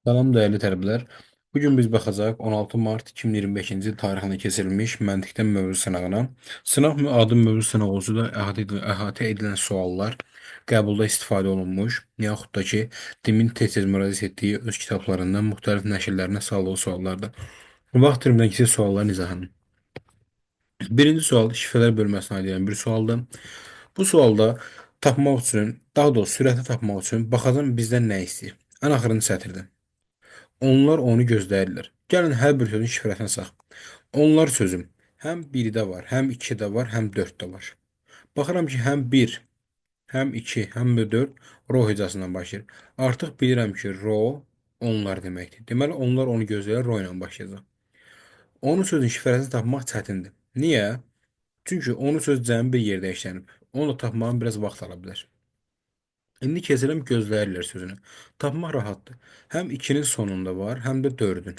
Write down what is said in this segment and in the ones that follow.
Salam dəyərli tələbələr. Bu gün biz baxacağıq 16 mart 2025-ci il tarixində keçirilmiş məntiqdən mövzu sınağına. Sınaq adı mövzu sınağı olsa da əhatə edilən suallar qəbulda istifadə olunmuş, yaxud da ki, DİM-in tez-tez müraciət etdiyi öz kitablarından müxtəlif nəşrlərinə saldığı suallardır. Vaxt itirmədən keçək sualların izahını. Birinci sual şifrələr bölməsinə aid edilən bir sualdır. Bu sualda tapmaq üçün, daha doğrusu sürəti tapmaq üçün baxacağım bizdən nə istəyir. Ən axırıncı sətirdə. Onlar onu gözləyirlər. Gəlin hər bir sözün şifrəsini asaq. Onlar sözüm həm 1-də var, həm 2-də var, həm 4-də var. Baxıram ki, həm 1, həm 2, həm də 4 ro hecasından başlayır. Artıq bilirəm ki, ro onlar deməkdir. Deməli, onlar onu gözləyirlər, ro ilə başlayacaq. Onun sözün şifrəsini tapmaq çətindir. Niyə? Çünki onun söz cəmi bir yerdə işlənib. Onu da tapmağın biraz vaxt ala bilər. İndi keçirəm gözləyirlər sözünü. Tapmaq rahatdır. Həm 2-nin sonunda var, həm də 4-ün.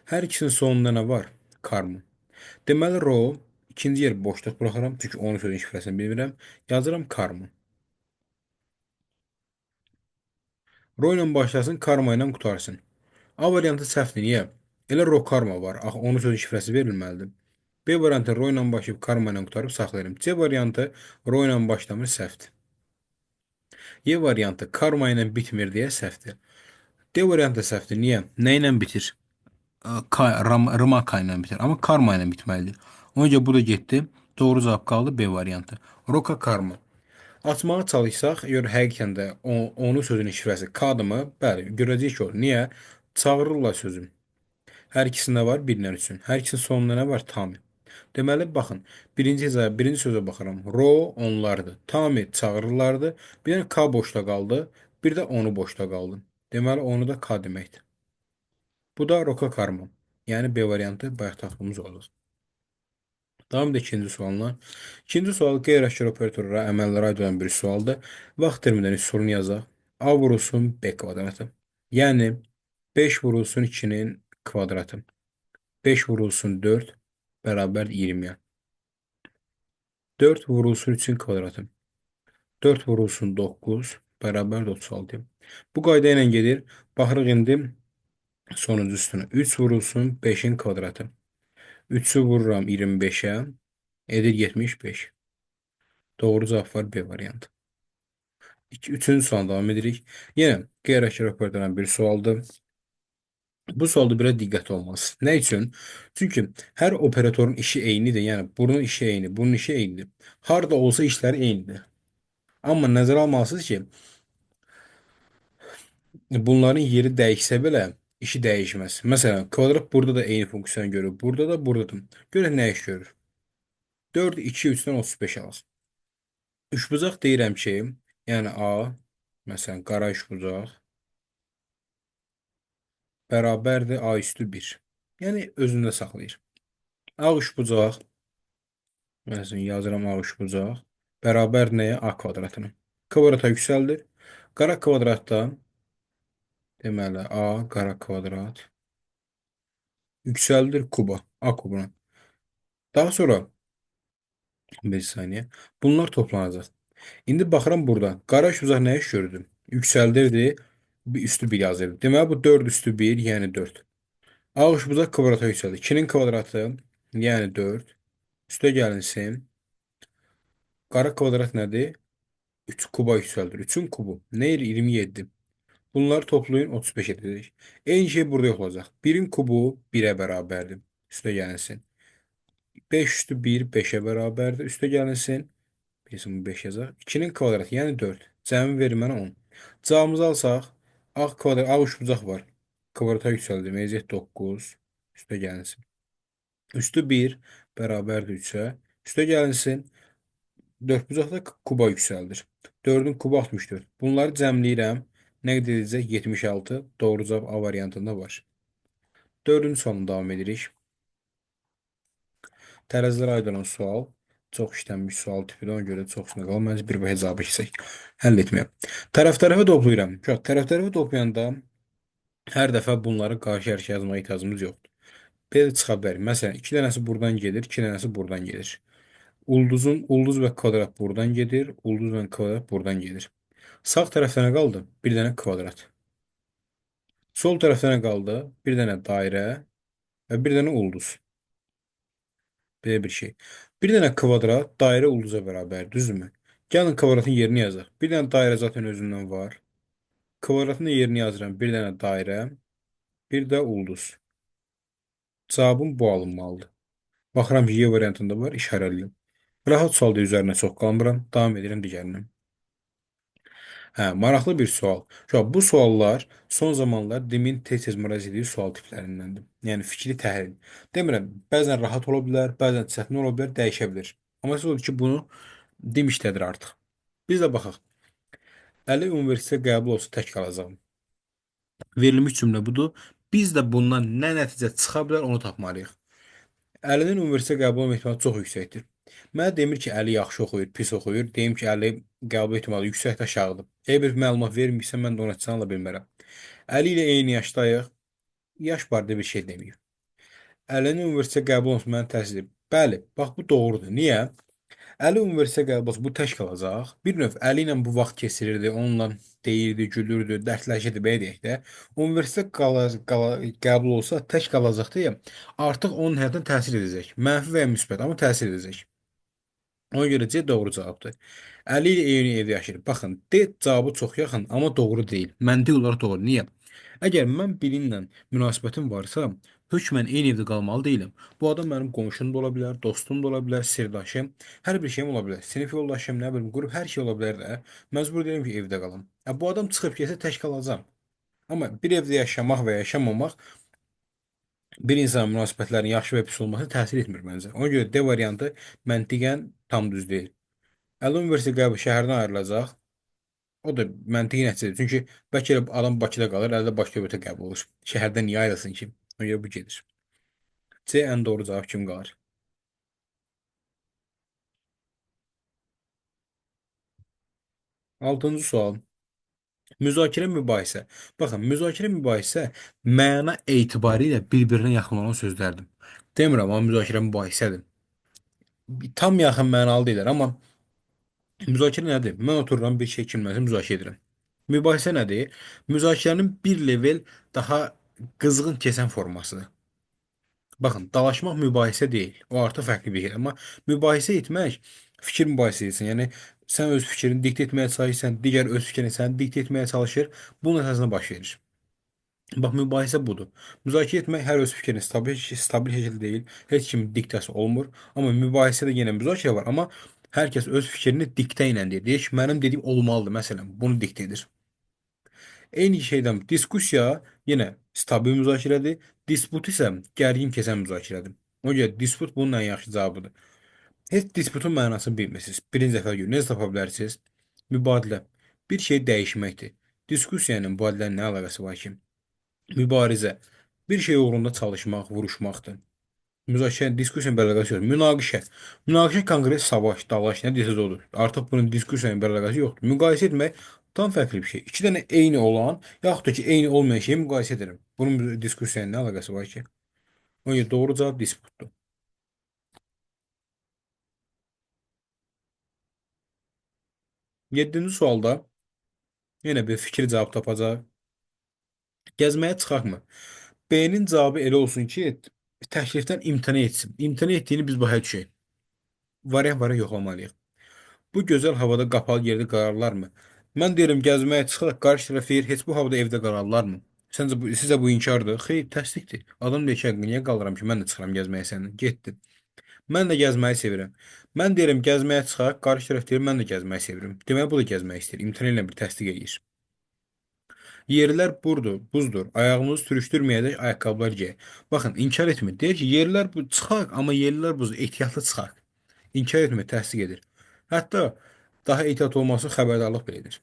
Hər ikisinin sonunda nə var? Karma. Deməli, ro ikinci yer boşluq buraxıram. Çünki onun sözün şifrəsini bilmirəm. Yazıram karma. Ro ilə başlasın, karma ilə qutarsın. A variantı səhvdir. Niyə? Elə ro karma var. Axı onun sözün şifrəsi verilməlidir. B variantı ro ilə başlayıb karma ilə qurtarıb saxlayıram. C variantı ro ilə başlamır, səhvdir. Y variantı karma ilə bitmir deyə səhvdir. D variantı səhvdir. Niyə? Nə ilə bitir? K, ram, rıma K ilə bitir. Amma karma ilə bitməlidir. Ona görə bu da getdi. Doğru cavab qaldı B variantı. Roka karma. Açmağa çalışsaq, gör həqiqətən də onun sözünün şifrəsi K-dırmı? Bəli, görəcəyik ki, o. Niyə? Çağırırlar sözüm. Hər ikisində var 1-dən 3-ün. Hər ikisinin sonunda nə var? Tami. Deməli, baxın, birinci sözə baxıram. Ro onlardır. Tami çağırırlardı. Bir dənə K boşda qaldı. Bir də onu boşda qaldı. Deməli, onu da K deməkdir. Bu da roka karma. Yəni, B variantı bayaq tapdığımız olacaq. Davam edək ikinci sualına. İkinci sual qeyri-aşkar operatorlara əməllərə aid olan bir sualdır. Vaxt itirmədən üsulunu yazaq. A vurulsun B kvadratı. Yəni, 5 vurulsun 2-nin kvadratı. 5 vurulsun 4 bərabər 20-yə. 4 vurulsun 3-ün kvadratı. 4 vurulsun 9 bərabər 36-ya. Bu qayda ilə gedir. Baxırıq indi sonuncu üstünə. 3 vurulsun 5-in kvadratı. 3-ü vururam 25-ə. Edir 75. Doğru cavab var B variantı. Üçüncü suala davam edirik. Yenə qeyri-aşkar operatordan bir sualdır. Bu sualda biraz diqqətli olmalısınız. Nə üçün? Çünki hər operatorun işi eynidir. Yəni bunun işi eyni, bunun işi eynidir. Harda olsa işləri eynidir. Amma nəzərə almalısınız ki, bunların yeri dəyişsə belə işi dəyişməz. Məsələn, kvadrat burada da eyni funksiyanı görür. Burada da, burada da. Görək nə iş görür. 4, 2, 3-dən 35 alaq. Üçbucaq deyirəm ki, yəni A, məsələn, qara üçbucaq bərabərdir A üstü 1. Yəni, özündə saxlayır. Ağ üçbucaq, məsələn, yazıram ağ üçbucaq, bərabər nəyə? A kvadratına. Kvadrata yüksəldir. Qara kvadratda, deməli, A qara kvadrat yüksəldir kuba, A kubuna. Daha sonra, bir saniyə, bunlar toplanacaq. İndi baxıram burada, qara üçbucaq nə iş görürdü? Yüksəldirdi, bir üstü 1 yazırdı. Deməli, bu 4 üstü 1, yəni 4. Ağ üçbucaq kvadrata yüksəldi. 2-nin kvadratı, yəni 4. Üstə gəlinsin. Qara kvadrat nədir? 3 kuba yüksəldir. 3-ün kubu. Nə edir? 27. Bunları toplayın, 35 edəcək. Eyni şey burada yox olacaq. 1-in kubu 1-ə bərabərdir. Üstə gəlinsin. 5 üstü 1, 5-ə bərabərdir. Üstə gəlinsin. Bilirsin, bu 5 yazaq. 2-nin kvadratı, yəni 4. Cəmi verir mənə 10. Cavabımızı alsaq, ağ kvadrat, ağ üçbucaq var. Kvadrata yüksəldi. Edəcək 9. Üstə gəlinsin. Üstü 1 bərabərdir 3-ə. Üstə gəlinsin. 4 bucaq da kuba yüksəldir. 4-ün kubu 64. Bunları cəmləyirəm. Nə qədər edəcək? 76. Doğru cavab A variantında var. Dördüncü sualına davam edirik. Tərəzilərə aid olan sual. Çox işlənmiş sual tipidir. Ona görə çox üstünə qalmayacaq. Bir bu hesabı keçsək. Həll etməyə. Tərəf tərəfə toplayıram. Uşaq, tərəf tərəfə toplayanda hər dəfə bunları qarşı-qarşıya yazmağa ehtiyacımız yoxdur. Belə çıxa bilər. Məsələn, 2 dənəsi buradan gedir, 2 dənəsi buradan gedir. Ulduz və kvadrat buradan gedir, ulduz və kvadrat buradan gedir. Sağ tərəfdə nə qaldı? Bir dənə kvadrat. Sol tərəfdə nə qaldı? Bir dənə dairə və bir dənə ulduz. Belə bir şey. Bir dənə kvadrat dairə ulduza bərabər, düzdürmü? Gəlin kvadratın yerini yazaq. Bir dənə dairə zaten özündən var. Kvadratın da yerini yazıram. Bir dənə dairə, bir də ulduz. Cavabım bu alınmalıdır. Baxıram ki, Y variantında var, işarəliyim. Rahat sualda üzərinə çox qalmıram. Davam edirəm digərinə. Hə, maraqlı bir sual. Şu, bu suallar son zamanlar DİM-in tez-tez müraciət etdiyi sual tiplərindəndir. Yəni fikri təhlil. Demirəm, bəzən rahat ola bilər, bəzən çətin ola bilər, dəyişə bilər. Amma əsas odur ki, bunu DİM işlədir artıq. Biz də baxaq. Əli universitetə qəbul olsa tək qalacağam. Verilmiş cümlə budur. Biz də bundan nə nəticə çıxa bilər, onu tapmalıyıq. Əlinin universitetə qəbul olma ehtimalı çox yüksəkdir. Mənə demir ki, Əli yaxşı oxuyur, pis oxuyur. Deyim ki, Əli qəbul ehtimalı yüksəkdir, aşağıdır. Elə bir məlumat vermirsə, mən də ona nəticəni ala bilmərəm. Əli ilə eyni yaşdayıq. Yaş barədə bir şey deməyib. Əlinin universitetə qəbul olması məni təsir edir. Bəli, bax bu doğrudur. Niyə? Əli universitetə qəbul olsa bu tək qalacaq. Bir növ Əli ilə bu vaxt keçirirdi, onunla deyirdi, gülürdü, dərdləşirdi, belə deyək də. Universitetə qəbul olsa tək qalacaq deyə artıq onun həyatına təsir edəcək. Mənfi və ya müsbət, amma təsir edəcək. Ona görə C doğru cavabdır. Əli ilə eyni evdə yaşayır. Baxın, D cavabı çox yaxın, amma doğru deyil. Məntiq olaraq doğru. Niyə? Əgər mən biri ilə münasibətim varsa, hökmən eyni evdə qalmalı deyiləm. Bu adam mənim qonşum da ola bilər, dostum da ola bilər, sirdaşım, hər bir şeyim ola bilər. Sinif yoldaşım, nə bilim, qrup, hər şey ola bilər də. Məcbur deyiləm ki, evdə qalam. Bu adam çıxıb getsə tək qalacam. Amma bir evdə yaşamaq və yaşamamaq bir insanın münasibətlərinin yaxşı və pis olması təsir etmir məncə. Ona görə D variantı məntiqən tam düz deyil. Əli universitet qəbul şəhərdən ayrılacaq. O da məntiqi nəticədir. Çünki bəlkə elə adam Bakıda qalır, əli də Bakı dövlətə qəbul olur. Şəhərdən niyə ayrılsın ki? Ona görə bu gedir. C ən doğru cavab kim qalır? Altıncı sual. Müzakirə mübahisə. Baxın, müzakirə mübahisə məna etibarilə bir-birinə yaxın olan sözlərdir. Demirəm, amma müzakirə mübahisədir. Tam yaxın mənalı deyilər, amma müzakirə nədir? Mən otururam bir şey kimləsə müzakirə edirəm. Mübahisə nədir? Müzakirənin bir level daha qızğın keçən formasıdır. Baxın, dalaşmaq mübahisə deyil. O artıq fərqli bir şey. Amma mübahisə etmək fikir mübahisə etsin. Yəni, sən öz fikrini diktə etməyə çalışırsan, digər öz fikrini səni diktə etməyə çalışır. Bunun əsasında baş verir. Bax, mübahisə budur. Müzakirə etmək hər öz fikrini stabil şəkildə deyil. Heç kimin diktəsi olmur. Amma mübahisədə yenə müzakirə var. Amma hər kəs öz fikrini diktə ilə deyir. Deyir ki, mənim dediyim olmalıdır. Məsələn, bunu diktə edir. Eyni şeydən diskussiya yenə stabil müzakirədir. Disput isə gərgin keçən müzakirədir. Ona görə disput bunun ən yaxşı cavabıdır. Heç disputun mənasını bilmirsiniz. Birinci dəfə görün. Necə tapa bilərsiniz? Mübadilə. Bir şey dəyişməkdir. Diskussiya ilə mübadilənin nə əlaqəsi var ki? Mübarizə. Bir şey uğrunda çalışmaq, vuruşmaqdır. Müzakirə, diskussiya ilə bir əlaqəsi yoxdur. Münaqişə. Münaqişə konkret savaş, dalaş, nə desəz odur. Artıq bunun diskussiya ilə bir əlaqəsi yoxdur. Müqayisə etmək tam fərqli bir şey. İki dənə eyni olan, yaxud da ki, eyni olmayan şeyi müqayisə edirəm. Bunun diskussiya ilə nə əlaqəsi var ki? Ona görə doğru cavab disputdur. Yeddinci sualda yenə bir fikri cavab tapacaq. Gəzməyə çıxaqmı? B-nin cavabı elə olsun ki, təklifdən imtina etsin. İmtina etdiyini biz başa düşək. Variant yoxlamalıyıq. Bu gözəl havada qapalı yerdə qalarlarmı? Mən deyirəm, gəzməyə çıxaraq qarşı tərəf deyir, heç bu havada evdə qalarlarmı? Səncə bu, sizə bu inkardır? Xeyr, təsdiqdir. Adam deyir ki, niyə qalıram ki, mən də çıxıram gəzməyə səninlə. Getdi. Mən də gəzməyi sevirəm. Mən deyirəm, gəzməyə çıxaq, qarşı tərəf deyir, mən də gəzməyi sevirəm. Deməli, bu da gəzmək istəyir. İmtina ilə bir təsdiq eləyir. Yerlər buzdur. Ayağımızı sürüşdürməyəcək ayaqqabılar geyək. Baxın, inkar etmir. Deyir ki, yerlər bu, çıxaq, amma yerlər buzdur. Ehtiyatlı çıxaq. İnkar etmir, təsdiq edir. Hətta daha ehtiyat olması xəbərdarlıq belə edir.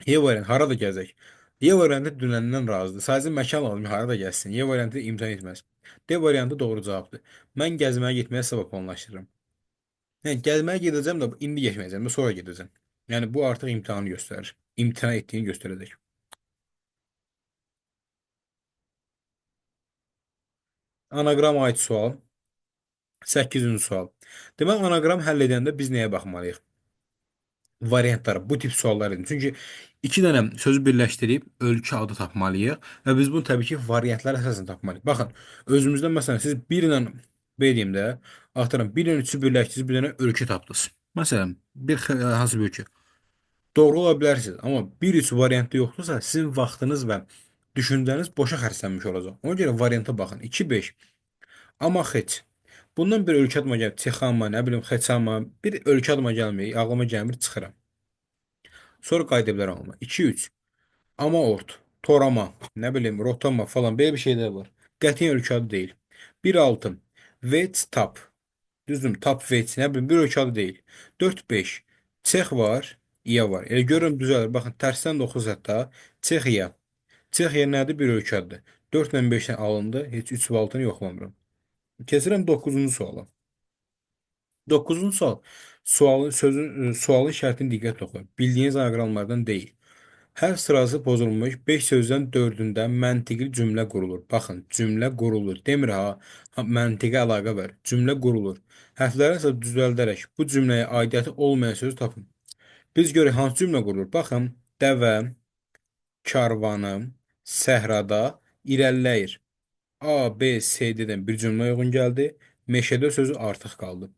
Y variantı harada gəzək? Y variantı dünəndən razıdır. Sadəcə məkan lazım, harada gəzsin. Y variantı imtina etməz. D variantı doğru cavabdır. Mən gəzməyə getməyə sabah planlaşdırıram. Yəni, gəzməyə gedəcəm də indi getməyəcəm də sonra gedəcəm. Yəni, bu artıq imtahanı göstərir. İmtina etdiyini göstərəcək. Anaqram aid sual. 8-ci sual. Demək, anaqram həll edəndə biz nəyə baxmalıyıq? Variantlar, bu tip suallar edin. Çünki iki dənə sözü birləşdirib ölkə adı tapmalıyıq və biz bunu təbii ki, variantlar əsasən tapmalıyıq. Baxın, özümüzdən məsələn, siz 1 ilə B deyim də, axtarın, 1 ilə 3-ü birləşdirib bir dənə ölkə tapdınız. Məsələn, bir hansı bir ölkə. Doğru ola bilərsiniz, amma 1-3 variantı yoxdursa, sizin vaxtınız və düşüncəniz boşa xərclənmiş olacaq. Ona görə varianta baxın. 2-5. Amma heç. Bundan bir ölkə adıma gəlmir. Texama, nə bilim, Xeçama, bir ölkə adıma gəlmir, ağlıma gəlmir, çıxıram. Sonra qayıda bilərəm amma. 2-3. Amma ort, Torama, nə bilim, Rotama falan belə bir şeylər var. Qətiyyən ölkə adı deyil. 1-6. Vet tap. Düzdür, tap vet, nə bilim, bir ölkə adı deyil. 4-5. Çex var, İya var. Elə görürəm düzəlir. Baxın, tərsdən də oxuz hətta. Çexiya. Çexiya nədir? Bir ölkə adıdır. 4 ilə 5-dən alındı. Heç 3 və 6-nı yoxlamıram. Keçirəm 9-cu suala. 9-cu sual. Sualın şərtini diqqətlə oxuyun. Bildiyiniz anaqramlardan deyil. Hərf sırası pozulmuş 5 sözdən 4-ündə məntiqi cümlə qurulur. Baxın, cümlə qurulur. Demir ha, məntiqə əlaqə var. Cümlə qurulur. Hərfləri isə düzəldərək bu cümləyə aidiyyəti olmayan sözü tapın. Biz görək hansı cümlə qurulur. Baxın, dəvə, karvanı, səhrada irəliləyir. A, B, C, D-dən bir cümlə uyğun gəldi. Meşədə sözü artıq qaldı.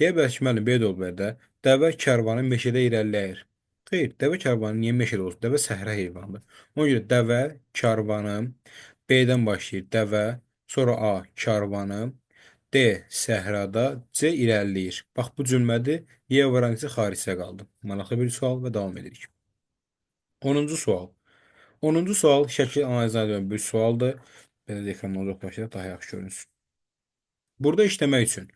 Deyə bilər ki, müəllim, belə də ola bilər də. Dəvə karvanı meşədə irəliləyir. Xeyr, dəvə karvanı niyə meşədə olsun? Dəvə səhra heyvanıdır. Ona görə dəvə karvanı B-dən başlayır. Dəvə, sonra A, karvanı, D, səhrada, C, irəliləyir. Bax, bu cümlədir. Y variantı xaricdə qaldı. Maraqlı bir sual və davam edirik. 10-cu sual. 10-cu sual şəkil analizinə dönən bir sualdır. Belə də ekrandan uzaqlaşdıraq, daha yaxşı görünsün. Burada işləmək üçün.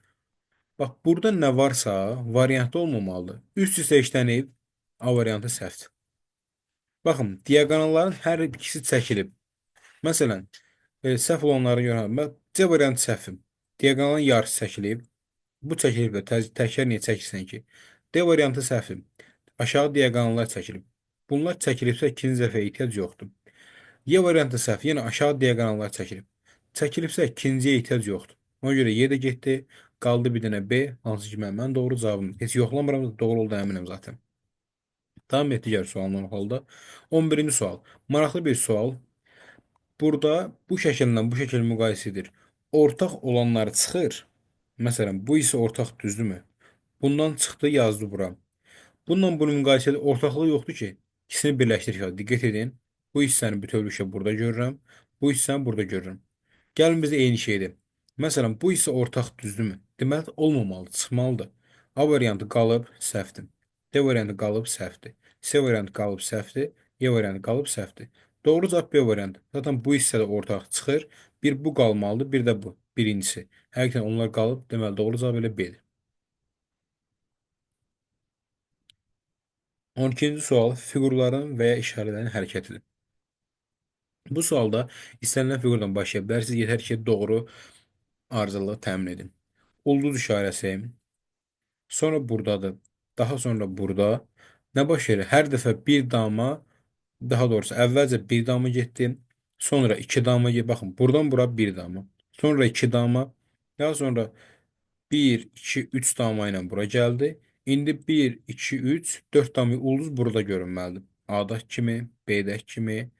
Bax, burada nə varsa variantda olmamalıdır. Üst-üstə işlənib, A variantı səhvdir. Baxın, diaqonalların hər ikisi çəkilib. Məsələn, səhv olanları görürəm. C variantı səhvim. Diaqonalın yarısı çəkilib. Bu çəkilib də təkrar niyə çəkirsən ki? D variantı səhvim. Aşağı diaqonallar çəkilib. Bunlar çəkilibsə ikinci dəfə ehtiyac yoxdur. Y variantı səhv. Yenə aşağı diaqonallar çəkilib. Çəkilibsə ikinciyə ehtiyac yoxdur. Ona görə Y də getdi. Qaldı bir dənə B. Hansı ki, mən doğru cavabım. Heç yoxlamıram, doğru oldu əminəm zaten. Davam et digər sualın halda. 11-ci sual. Maraqlı bir sual. Burada bu şəkillə bu şəkil müqayisə edir. Ortaq olanlar çıxır. Məsələn, bu isə ortaq düzdürmü? Bundan çıxdı, yazdı bura. Bununla bunu müqayisə edir. Ortaqlıq yoxdur ki. İkisini birləşdirir. Diqqət edin. Bu hissəni bütövlükdə burada görürəm. Bu hissəni burada görürəm. Gəlin bizə eyni şeydir. Məsələn, bu hissə ortaq düzdürmü? Deməli, olmamalıdır, çıxmalıdır. A variantı qalıb, səhvdir. D variantı qalıb, səhvdir. C variantı qalıb, səhvdir. Y variantı qalıb, səhvdir. Doğru cavab B variantı. Zaten bu hissədə ortaq çıxır. Bir bu qalmalıdır, bir də bu. Birincisi. Həqiqətən onlar qalıb. Deməli, doğru cavab elə B-dir. 12-ci sual fiqurların və ya işarələrin hərəkətidir. Bu sualda istənilən fiqurdan başlaya bilərsiniz. Yetər ki, doğru arızalığı təmin edin. Ulduz işarəsi, sonra buradadır, daha sonra burada. Nə baş verir? Hər dəfə bir dama, daha doğrusu əvvəlcə bir dama getdi, sonra iki dama getdi. Baxın, buradan bura bir dama, sonra iki dama, daha sonra 1, 2, 3 dama ilə bura gəldi. İndi 1, 2, 3, 4 dama ulduz burada görünməlidir. A-dakı kimi, B-dəki kimi,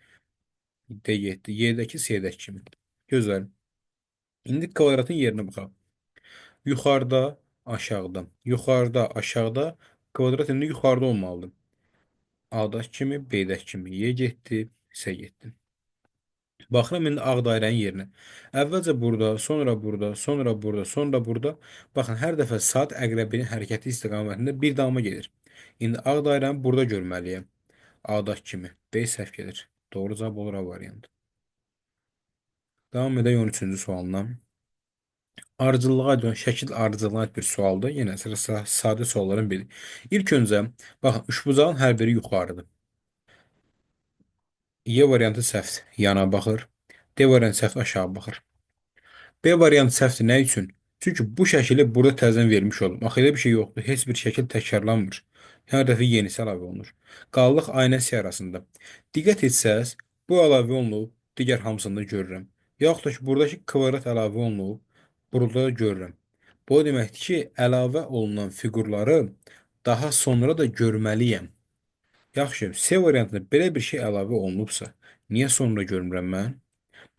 D getdi, Y-dəki, C-dəki kimi. Gözəl. İndi kvadratın yerinə baxaq. Yuxarıda, aşağıda. Yuxarıda, aşağıda. Kvadrat indi yuxarıda olmalıdır. A-dakı kimi, B-dəki kimi. Y getdi, C getdi. Baxıram indi ağ dairənin yerinə. Əvvəlcə burada, sonra burada, sonra burada, sonra burada. Baxın, hər dəfə saat əqrəbinin hərəkəti istiqamətində bir dama gedir. İndi ağ dairəni burada görməliyəm. A-dakı kimi. B səhv gedir. Doğru cavab olur A variantı. Davam edək 13-cü sualına. Ardıcıllığa aid olan şəkil ardıcıllığına aid bir sualdır. Yenə sadə sualların biri. İlk öncə, baxın, üçbucağın hər biri yuxarıdır. Y variantı səhvdir, yana baxır. D variantı səhvdir, aşağı baxır. B variantı səhvdir, nə üçün? Çünki bu şəkili burada təzədən vermiş oldum. Axı elə bir şey yoxdur. Heç bir şəkil təkrarlanmır. Hər dəfə yenisi əlavə olunur. Qaldıq A ilə C arasında. Diqqət etsəz, bu əlavə olunub, digər hamısında görürəm. Yaxud da ki, buradakı kvadrat əlavə olunub, burada da görürəm. Bu o deməkdir ki, əlavə olunan fiqurları Daha sonra da görməliyəm. Yaxşı, C variantında belə bir şey əlavə olunubsa, niyə sonra görmürəm mən?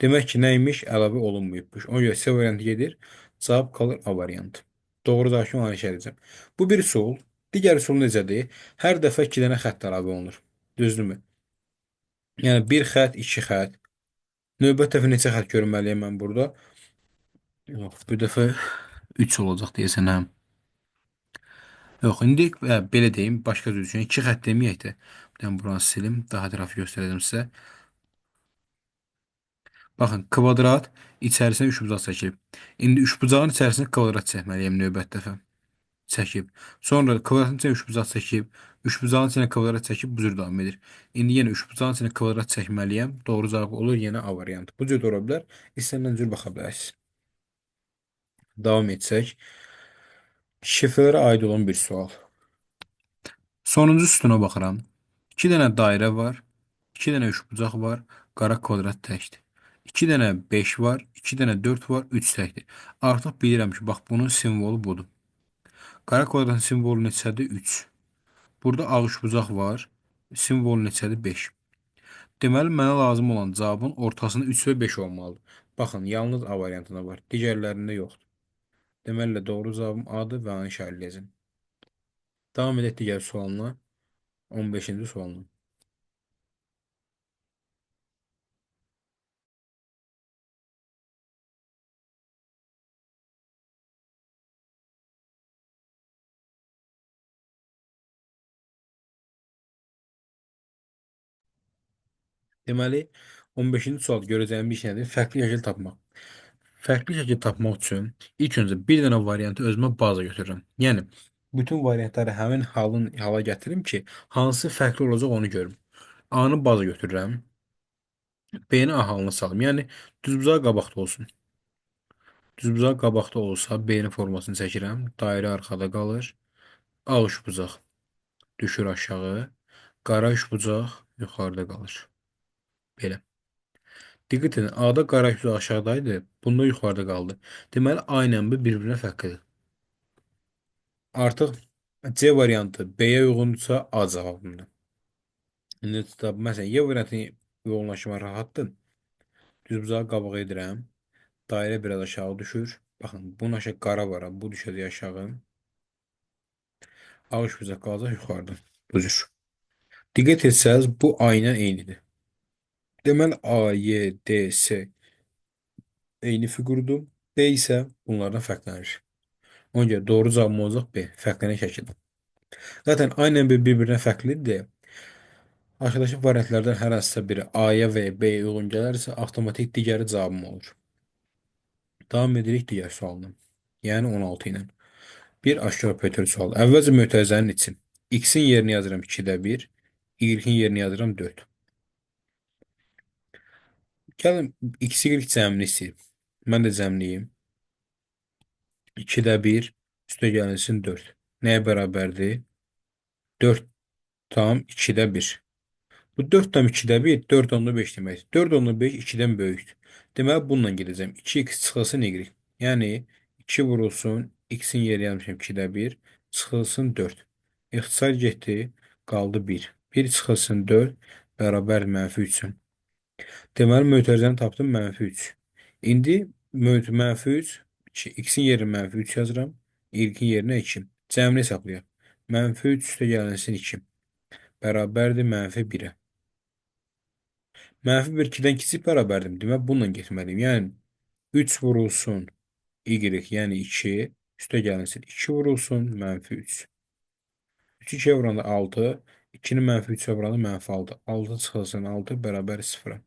Demək ki, nə imiş? Əlavə olunmayıbmış. Ona görə C variantı gedir. Cavab qalır A variantı. Doğru da ki, onu işarələyəcəm. Bu bir üsul. Digər üsul necədir? Hər dəfə 2 dənə xətt əlavə olunur. Düzdürmü? Yəni, bir xətt, iki xətt. Növbət dəfə neçə xətt görməliyəm mən burada? Yox, bu dəfə 3 olacaq deyəsən, hə. Yox, indi belə deyim, başqa cür üçün 2 xətt deməyək də. Bir dənə buranı silim, daha ətraflı göstərəcəm sizə. Baxın, kvadrat içərisinə üçbucaq çəkilib. İndi üçbucağın içərisinə kvadrat çəkməliyəm növbət dəfə. Çəkib. Sonra kvadratın içinə üçbucaq çəkib, üçbucağın içinə kvadrat çəkib, bu cür davam edir. İndi yenə üçbucağın içinə kvadrat çəkməliyəm. Doğru cavab olur yenə A variantı. Bu cür də ola bilər. İstənilən cür baxa bilərsiniz. Davam etsək. Şifrələrə aid olan bir sual. Sonuncu sütuna baxıram. 2 dənə dairə var, 2 dənə üçbucaq var, qara kvadrat təkdir. 2 dənə 5 var, 2 dənə 4 var, 3 təkdir. Artıq bilirəm ki, bax bunun simvolu budur. Qara kvadratın simvolu neçədir? 3. Burada ağ üçbucaq var, simvolu neçədir? 5. Deməli, mənə lazım olan cavabın ortasında 3 və 5 olmalıdır. Baxın, yalnız A variantında var, digərlərində yoxdur. Deməli, doğru cavabım A-dır və onu işarələyəcəm. Davam edək digər sualına. 15-ci sualına. Deməli, 15-ci sual görəcəyim bir şey nədir? Fərqli şəkil tapmaq. Fərqli şəkil tapmaq üçün ilk öncə bir dənə variantı özümə baza götürürəm. Yəni, bütün variantları həmin hala gətirim ki, hansı fərqli olacaq onu görüm. A-nı baza götürürəm. B-ni A halına salım. Yəni, düzbucaq qabaqda olsun. Düzbucaq qabaqda olsa, B-nin formasını çəkirəm. Dairə arxada qalır. A üçbucaq düşür aşağı. Qara üçbucaq yuxarıda qalır. Belə. Diqqət edin, A-da qara üçbucaq aşağıdaydı, bunda yuxarıda qaldı. Deməli, A ilə B bir-birinə fərqlidir. Artıq C variantı B-yə uyğundursa, A cavabımdır. İndi tutaq, məsələn, Y variantını uyğunlaşma rahatdır. Düzbucağı qabağa edirəm. Dairə biraz aşağı düşür. Baxın, bunun aşağı qara var, bu düşəcək aşağı. A üçbucaq qalacaq yuxarıda. Bu cür. Diqqət etsəniz, bu A ilə eynidir. Deməli, A, Y, D, S eyni fiqurdur. B isə bunlardan fərqlənir. Ona görə doğru cavabım olacaq B, fərqlənən şəkildə. Zaten A ilə B bir-birinə fərqlidir. Aşağıdakı variantlardan hər hansısa biri A-ya və ya B-yə uyğun gələrsə, avtomatik digəri cavabım olur. Davam edirik digər sualına. Yəni 16 ilə. Bir aşkar operator sualı. Əvvəlcə mötərizənin içi. X-in yerini yazıram 2-də 1, Y-in yerini yazıram 4. Gəlin, X, Y cəmini istəyir. Mən də cəmliyim. 2-də 1, üstə gəlinsin 4. Nəyə bərabərdir? 4 tam 2-də 1. Bu 4 tam 2-də 1, 4,5 deməkdir. 4,5 2-dən böyükdür. Deməli, bununla gedəcəm. 2x çıxılsın y. Yəni, 2 vurulsun, x-in yeri yazmışam 2-də 1, çıxılsın 4. İxtisar getdi, qaldı 1. 1 çıxılsın 4, bərabər mənfi 3-ün. Deməli, mötərizəni tapdım, mənfi 3. İndi mənfi 3, x-in yerinə mənfi 3 yazıram, y-in yerinə 2. Cəmini hesablayaq. Mənfi 3 üstə gəlinsin 2. Bərabərdir mənfi 1-ə. Mənfi 1 2-dən kiçik bərabərdir. Deməli, bununla getməliyim. Yəni, 3 vurulsun y, yəni 2, üstə gəlinsin 2 vurulsun mənfi 3. 3 2-yə vuranda 6, 2-ni mənfi 3-ə vuranda mənfi 6. 6 çıxılsın 6 bərabər 0-a.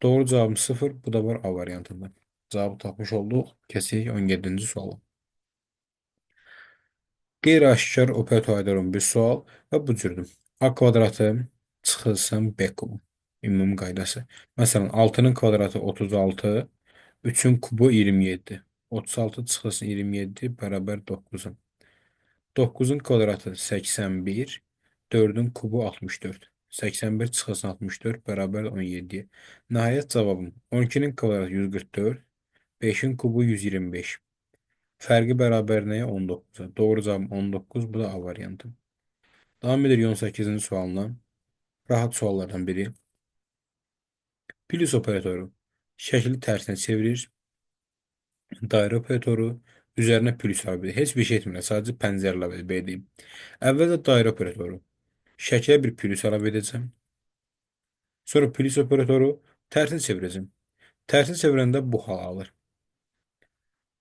Doğru cavabım 0. Bu da var A variantında. Cavabı tapmış olduq. Keçirik 17-ci suala. Qeyri-aşkar operator aid olan bir sual və bu cürdür. A kvadratı çıxılsın B kubu. Ümumi qaydası. Məsələn, 6-nın kvadratı 36, 3-ün kubu 27. 36 çıxılsın 27 bərabər 9-un. 9-un kvadratı 81, 4-ün kubu 64. 81 çıxılsın 64 bərabər 17-yə. Nəhayət cavabım 12-nin kvadratı 144, 5-in kubu 125. Fərqi bərabər nəyə? 19-a. Doğru cavab 19. Bu da A variantı. Davam edirik 18-ci sualına. Rahat suallardan biri. Plus operatoru şəkli tərsinə çevirir. Dairə operatoru üzərinə plus əlavə edir. Heç bir şey etmirəm. Sadəcə pəncərə əlavə edir. Belə deyim. Əvvəlcə dairə operatoru. Şəklə bir plus əlavə edəcəm. Sonra plus operatoru tərsini çevirəcəm. Tərsini çevirəndə bu hal alır.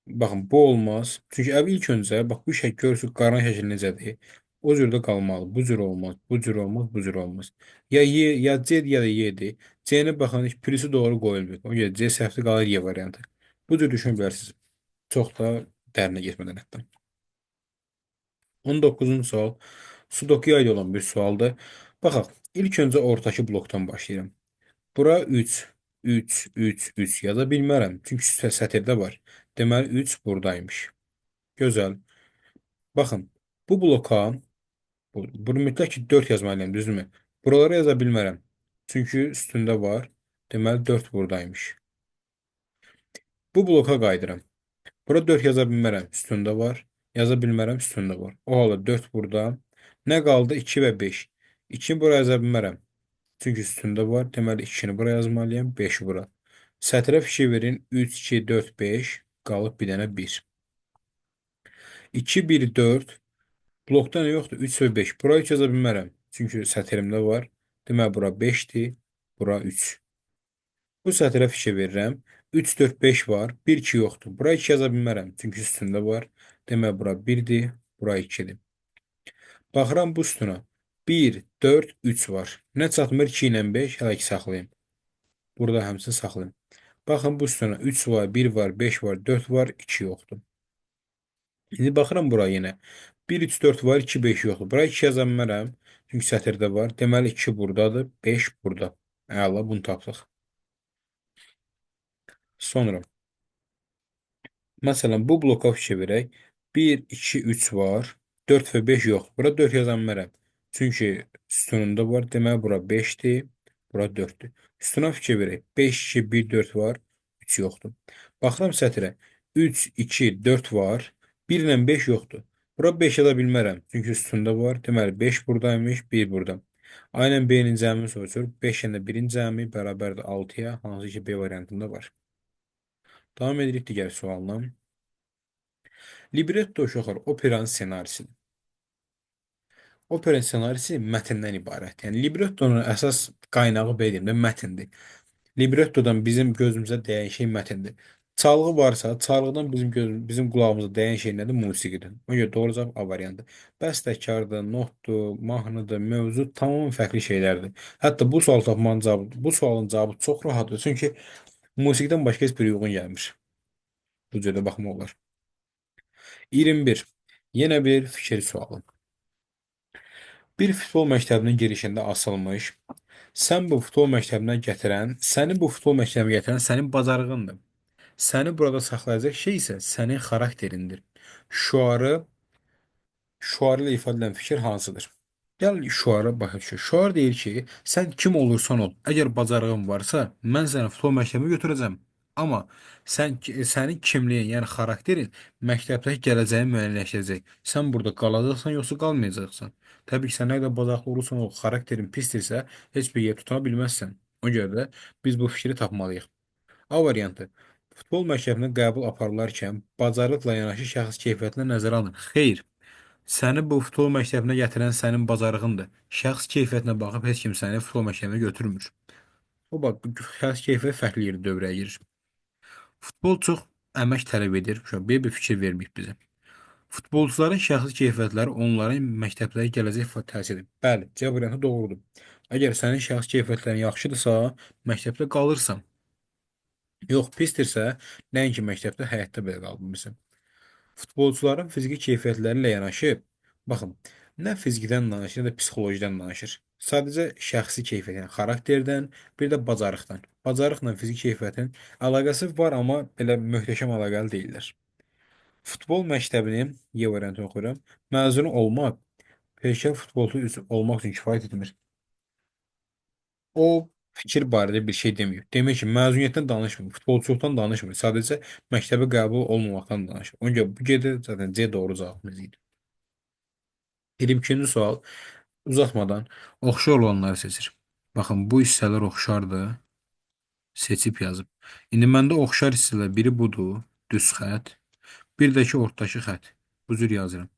Baxın, bu olmaz. Çünki ilk öncə, bax, bu şəkil görürsünüz, qaran şəkil necədir? O cür də qalmalı. Bu cür olmaz, bu cür olmaz, bu cür olmaz. Ya Y, ya C, ya da Y-dir. C-nə baxın, heç plusu doğru qoyulmuyor. O görə C səhvdə qalır Y variantı. Bu cür düşünə bilərsiniz. Çox da dərinə getmədən hətta. 19-cu sual. Sudokuya aid olan bir sualdır. Baxaq, ilk öncə ortakı blokdan başlayıram. Bura 3, 3, 3, 3 yaza bilmərəm. Çünki sətirdə var. Deməli, 3 buradaymış. Gözəl. Baxın, bu bloka, bunu mütləq ki 4 yazmalıyam, düzdürmü? Buralara yaza bilmərəm. Çünki üstündə var. Deməli, 4 buradaymış. Bu bloka qayıdıram. Bura 4 yaza bilmərəm. Üstündə var. Yaza bilmərəm, üstündə var. O halda 4 burada. Nə qaldı? 2 və 5. 2-ni bura yaza bilmərəm. Çünki üstündə var. Deməli, 2-ni bura yazmalıyam. 5-i bura. Sətrə fikir verin. 3, 2, 4, 5. Qalıb bir dənə 1. 2, 1, 4. Blokda nə yoxdur? 3 və 5. Bura 3 yaza bilmərəm. Çünki sətirimdə var. Deməli, bura 5-dir. Bura 3. Bu sətrə fikir verirəm. 3, 4, 5 var. 1, 2 yoxdur. Bura 2 yaza bilmərəm. Çünki üstündə var. Deməli, bura 1-dir. Bura 2-dir. Baxıram bu sütuna. 1, 4, 3 var. Nə çatmır? 2 ilə 5. Hələ ki saxlayayım. Burada həmçinin saxlayayım. Baxın bu sütuna 3 var, 1 var, 5 var, 4 var, 2 yoxdur. İndi baxıram bura yenə. 1, 3, 4 var, 2, 5 yoxdur. Bura 2 yaza bilmərəm. Çünki sətirdə var. Deməli, 2 buradadır, 5 burada. Əla, bunu tapdıq. Sonra, məsələn, bu bloka fikir verək. 1, 2, 3 var. 4 və 5 yoxdur. Bura 4 yaza bilmərəm. Çünki sütununda var. Deməli, bura 5-dir, bura 4-dür. Sütuna fikir verək. 5, 2, 1, 4 var. 3 yoxdur. Baxıram sətirə. 3, 2, 4 var. 1 ilə 5 yoxdur. Bura 5 yaza bilmərəm. Çünki sütunda var. Deməli, 5 buradaymış, 1 burada. Aynən B-nin cəmini soruşur. 5 ilə 1-in cəmi bərabərdir 6-ya, hansı ki B variantında var. Davam edirik digər sualla. Libretto uşaqlar operanın ssenarisidir. Operanın ssenarisi mətndən ibarətdir. Yəni librettonun əsas qaynağı belə deyim də mətndir. Librettodan bizim gözümüzə dəyən şey mətndir. Çalğı varsa, çalğıdan bizim qulağımıza dəyən şey nədir? Musiqidir. Ona görə doğru cavab A variantı. Bəstəkardır, notdur, mahnıdır, mövzu tamamilə fərqli şeylərdir. Hətta bu sual tapmanın cavabı, bu sualın cavabı çox rahatdır. Çünki musiqidən başqa heç bir uyğun gəlmir. Bu cürdə baxmaq olar. 21. Yenə bir fikir sualı. Bir futbol məktəbinin girişində asılmış, sən bu futbol məktəbinə gətirən, səni bu futbol məktəbinə gətirən sənin bacarığındır. Səni burada saxlayacaq şey isə sənin xarakterindir. Şüarı, şüarı ilə ifadə edilən fikir hansıdır? Gəl şüara başa düşək. Şüar deyir ki, sən kim olursan ol, əgər bacarığın varsa, mən səni futbol məktəbinə götürəcəm. Amma sənin kimliyin, yəni xarakterin məktəbdəki gələcəyi müəyyənləşdirəcək. Sən burada qalacaqsan, yoxsa qalmayacaqsan. Təbii ki, sən nə qədər bacarıqlı olursan ol, xarakterin pisdirsə, heç bir yer tutuna bilməzsən. Ona görə də biz bu fikri tapmalıyıq. A variantı. Futbol məktəbinə qəbul aparılarkən bacarıqla yanaşı şəxs keyfiyyətinə nəzərə alınır. Xeyr. Səni bu futbol məktəbinə gətirən sənin bacarığındır. Şəxs keyfiyyətinə baxıb heç kim səni futbol məktəbinə götürmür. O bax, bu şəxs keyfiyyəti fərqli yerdə dövrəyə girir. Futbol çox əmək tələb edir. Belə bir fikir verməyib bizə. Futbolçuların şəxsi keyfiyyətləri onların məktəblərə gələcək təsir edir. Bəli, C variantı doğrudur. Əgər sənin şəxsi keyfiyyətlərin yaxşıdırsa, məktəbdə qalırsan. Yox, pisdirsə, nəinki məktəbdə, həyatda belə qala bilmirsən. Futbolçuların fiziki keyfiyyətləri ilə yanaşı, baxın, nə fizikdən danışır, nə də psixologiyadan danışır. Sadəcə şəxsi keyfiyyət, yəni xarakterdən, bir də bacarıqdan. Bacarıqla fiziki keyfiyyətin əlaqəsi var, amma belə möhtəşəm əlaqəli deyillər. Futbol məktəbinin, Y variantını oxuyuram, məzunu olmaq peşəkar futbolçu olmaq üçün kifayət etmir. O Fikir barədə bir şey deməyib. Demək ki, məzuniyyətdən danışmır, futbolçuluqdan danışmır. Sadəcə məktəbə qəbul olmamaqdan danışır. Ona görə bu gedir, zaten C doğru cavabımız idi. 22-ci sual uzatmadan oxşar olanları seçir. Baxın, bu hissələr oxşardır. Seçib yazıb. İndi məndə oxşar hissələr biri budur, düz xətt. Bir də ki, ortdakı xətt. Bu cür yazıram.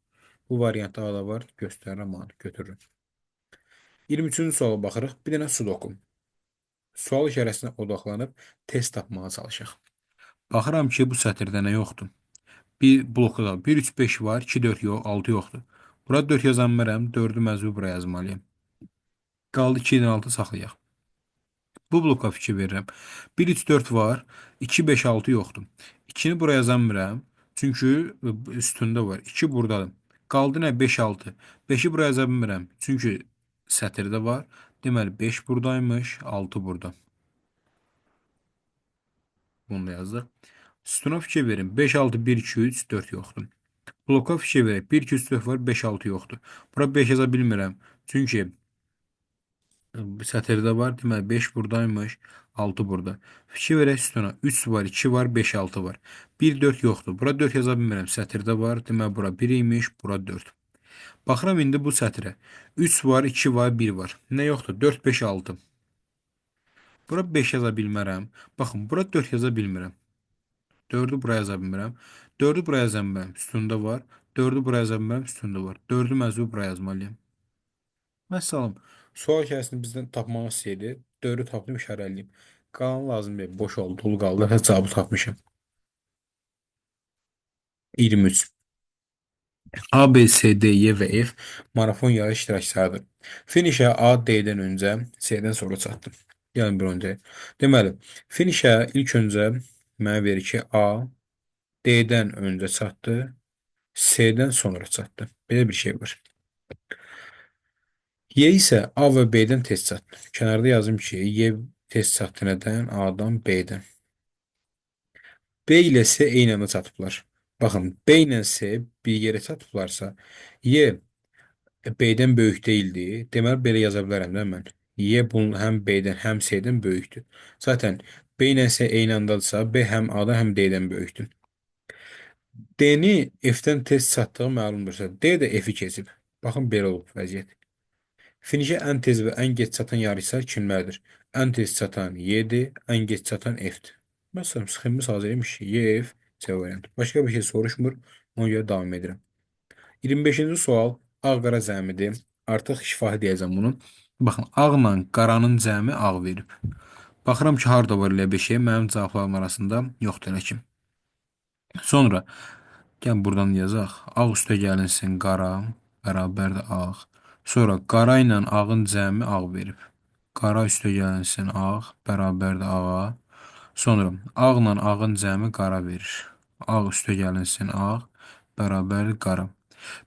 Bu variantda A da var. Göstərirəm, onu götürürəm. 23-cü suala baxırıq. Bir dənə sudoku. Sual işarəsinə odaqlanıb test tapmağa çalışaq. Baxıram ki, bu sətirdə nə yoxdur. Bir blokda da 1, 3, 5 var, 2, 4 yox, 6 yoxdur. Bura 4 yazanmıram, 4-ü məcbur bura yazmalıyam. Qaldı 2 ilə 6 saxlayaq. Bu bloka fikir verirəm. 1, 3, 4 var, 2, 5, 6 yoxdur. 2-ni bura yazamıram, çünki üstündə var. 2 buradadır. Qaldı nə? 5, 6. 5-i bura yaza bilmirəm, çünki sətirdə var. Deməli, 5 buradaymış, 6 burada. Bunu da yazdıq. Sütuna fikir verin. 5, 6, 1, 2, 3, 4 yoxdur. Bloka fikir verək. 1, 2, 3, 4 var, 5, 6 yoxdur. Bura 5 yaza bilmirəm. Çünki sətirdə var. Deməli, 5 buradaymış, 6 burada. Fikir verək sütuna. 3 var, 2 var, 5, 6 var. 1, 4 yoxdur. Bura 4 yaza bilmirəm. Sətirdə var. Deməli, bura 1 imiş, bura 4. Baxıram indi bu sətirə. 3 var, 2 var, 1 var. Nə yoxdur? 4, 5, 6. Bura 5 yaza bilmərəm. Baxın, bura 4 yaza bilmirəm. 4-ü bura yaza bilmirəm. 4-ü bura yaza bilmirəm. Üstündə var. 4-ü bura yaza bilmirəm. Üstündə var. 4-ü məcbur bura yazmalıyam. Məsələn, sual hekayəsini bizdən tapmaq istəyirdi. 4-ü tapdım, işarələyim. Qalan lazım deyil. Boş oldu, dolu qaldı. Hətta cavabı tapmışam. 23. A, B, C, D, Y və F marafon yarış iştirakçılarıdır. Finişə A, D-dən öncə, C-dən sonra çatdı. Gəlin bir öncə. Deməli, finişə ilk öncə mənə verir ki, A, D-dən öncə çatdı, C-dən sonra çatdı. Belə bir şey var. Y isə A və B-dən tez çatdı. Kənarda yazım ki, Y tez çatdı nədən? A-dan, B-dən. B ilə C eyni anda çatıblar. Baxın, B ilə C bir yerə çatıblarsa, Y B-dən böyük deyildi. Deməli, belə yaza bilərəm də mən. Y bunun həm B-dən, həm C-dən böyükdür. Zaten B ilə C eyni andadırsa, B həm A-dan, həm D-dən böyükdür. D-ni F-dən tez çatdığı məlumdursa, D də F-i keçib. Baxın, belə olub vəziyyət. Finişə ən tez və ən gec çatan yarışçılar kimlərdir? Ən tez çatan Y-dir, ən gec çatan F-dir. Məsələn, sxemimiz hazır imiş ki, Y, F, C variantı. Başqa bir şey soruşmur, ona görə davam edirəm. 25-ci sual ağ-qara cəmidir. Artıq şifahi deyəcəm bunu. Baxın, ağla qaranın cəmi ağ verib. Baxıram ki, harda var elə bir şey, mənim cavablarım arasında yoxdur elə ki. Sonra, gəl buradan yazaq. Ağ üstə gəlinsin qara, bərabərdir ağ. Sonra qara ilə ağın cəmi ağ verib. Qara üstə gəlinsin ağ, bərabərdir ağa. Sonra ağla ağın cəmi qara verir. Ağ üstə gəlinsin ağ, bərabərdir qara.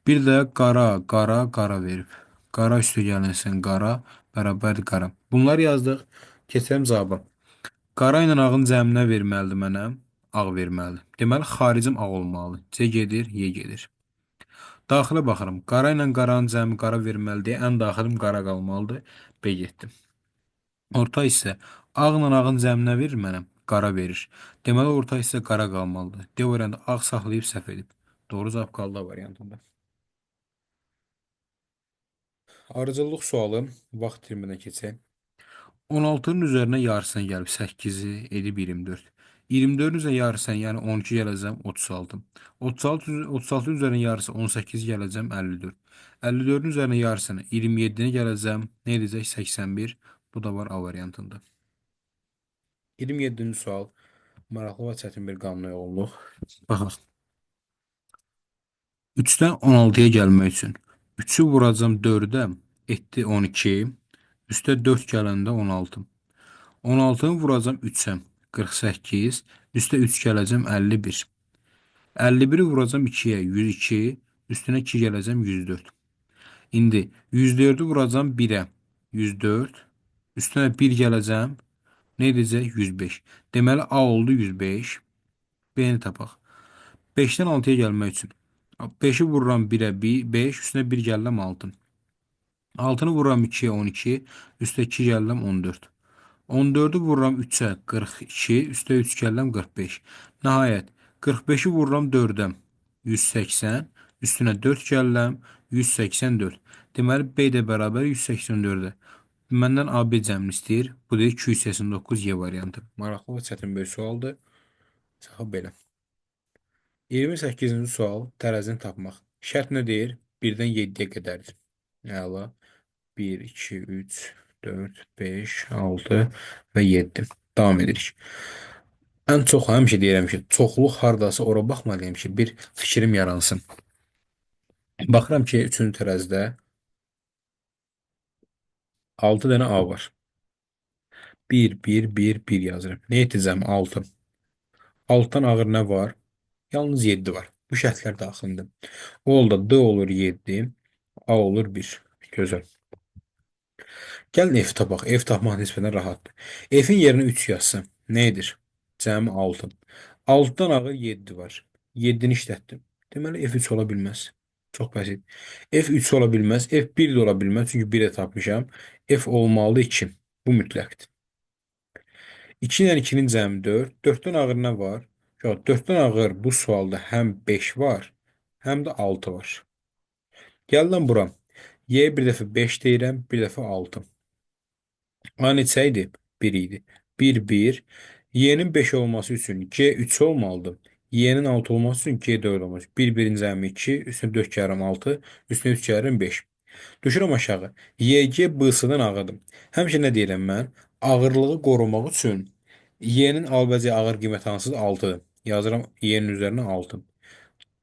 Bir də qara, qara, qara verib. Qara üstə gəlinsin qara, bərabərdir qara. Bunları yazdıq. Keçirəm cavaba. Qara ilə ağın cəminə verməlidir mənə? Ağ verməlidir. Deməli, xaricim ağ olmalıdır. C gedir, Y gedir. Daxilə baxıram. Qara ilə qaranın cəmi qara verməlidir. Ən daxilim qara qalmalıdır. B getdi. Orta hissə ağla ağın cəminə verir mənə? Qara verir. Deməli, orta hissə qara qalmalıdır. D variantı ağ saxlayıb səhv edib. Doğru cavab qaldı A variantında. Arıcılıq sualı vaxt itirmədən keçək. 16-nın üzərinə yarısına gəlib 8-i edib 24. 24-ün üzərinə yarısına, yəni 12 gələcəm 36. 36 üzərinə yarısı 18 gələcəm 54. 54-ün üzərinə yarısına 27-ni gələcəm. Nə edəcək? 81. Bu da var A variantında. 27-ci sual. Maraqlı və çətin bir qanuna uyğunluq. Baxaq. 3-dən 16-ya gəlmək üçün 3-ü vuracam 4-ə, etdi 12. Üstə 4 gələndə 16. 16-nı vuracam 3-ə, 48. Üstə 3 gələcəm 51. 51-i vuracam 2-yə, 102. Üstünə 2 gələcəm 104. İndi 104-ü vuracam 1-ə, 104. Üstünə 1 gələcəm. Nə edəcək? 105. Deməli, A oldu 105. B-ni tapaq. 5-dən 6-ya gəlmək üçün 5-i vururam 1-ə 5, üstünə 1 gəlirəm 6. 6-nı vururam 2-yə 12, üstə 2 gəlirəm 14. 14-ü vururam 3-ə 42, üstə 3 gəlirəm 45. Nəhayət, 45-i vururam 4-ə 180, üstünə 4 gəlirəm 184. Deməli, B də bərabər 184-ə. Məndən AB cəmini istəyir. Bu deyir 289 Y variantı. Maraqlı və çətin bir sualdır. Cavab belə. 28-ci sual tərəzini tapmaq. Şərt nə deyir? 1-dən 7-yə qədərdir. Əla. 1, 2, 3, 4, 5, 6 və 7. Davam edirik. Ən çox həmişə deyirəm ki, çoxluq hardasa ora baxmalıyam ki, bir fikrim yaransın. Baxıram ki, 3-cü tərəzidə 6 dənə A var. 1, 1, 1, 1 yazıram. Nə etəcəm? 6. 6-dan ağır nə var? Yalnız 7 var. Bu şərtlər daxilində. O halda D olur 7, A olur 1. Gözəl. Gəlin F tapaq. F tapmaq nisbətən rahatdır. F-in yerinə 3 yazsam, nə edir? Cəmi 6. 6-dan ağır 7 var. 7-ni işlətdim. Deməli, F3 ola bilməz. Çox bəsit. F3 ola bilməz. F1 də ola bilməz. Çünki 1 də tapmışam. F olmalıdır 2. Bu mütləqdir. 2 ilə 2-nin cəmi 4. 4-dən ağır nə var? 4-dən ağır bu sualda həm 5 var, həm də 6 var. Gəl lan bura. Y bir dəfə 5 deyirəm, bir dəfə 6. A neçə idi? 1 idi. 1, 1. Y-nin 5 olması üçün G 3 olmalıdır. Y-nin 6 olması üçün G 4 olmalıdır. 1, 1-in cəmi 2, üstünə 4 gəlirəm 6, üstünə 3 gəlirəm 5. Düşürəm aşağı. YG B-dən ağırdır. Həmişə nə deyirəm mən? Ağırlığı qorumaq üçün Y-nin alabiləcəyi ağır qiymət hansıdır? 6-dır. Yazıram Y-nin üzərinə 6.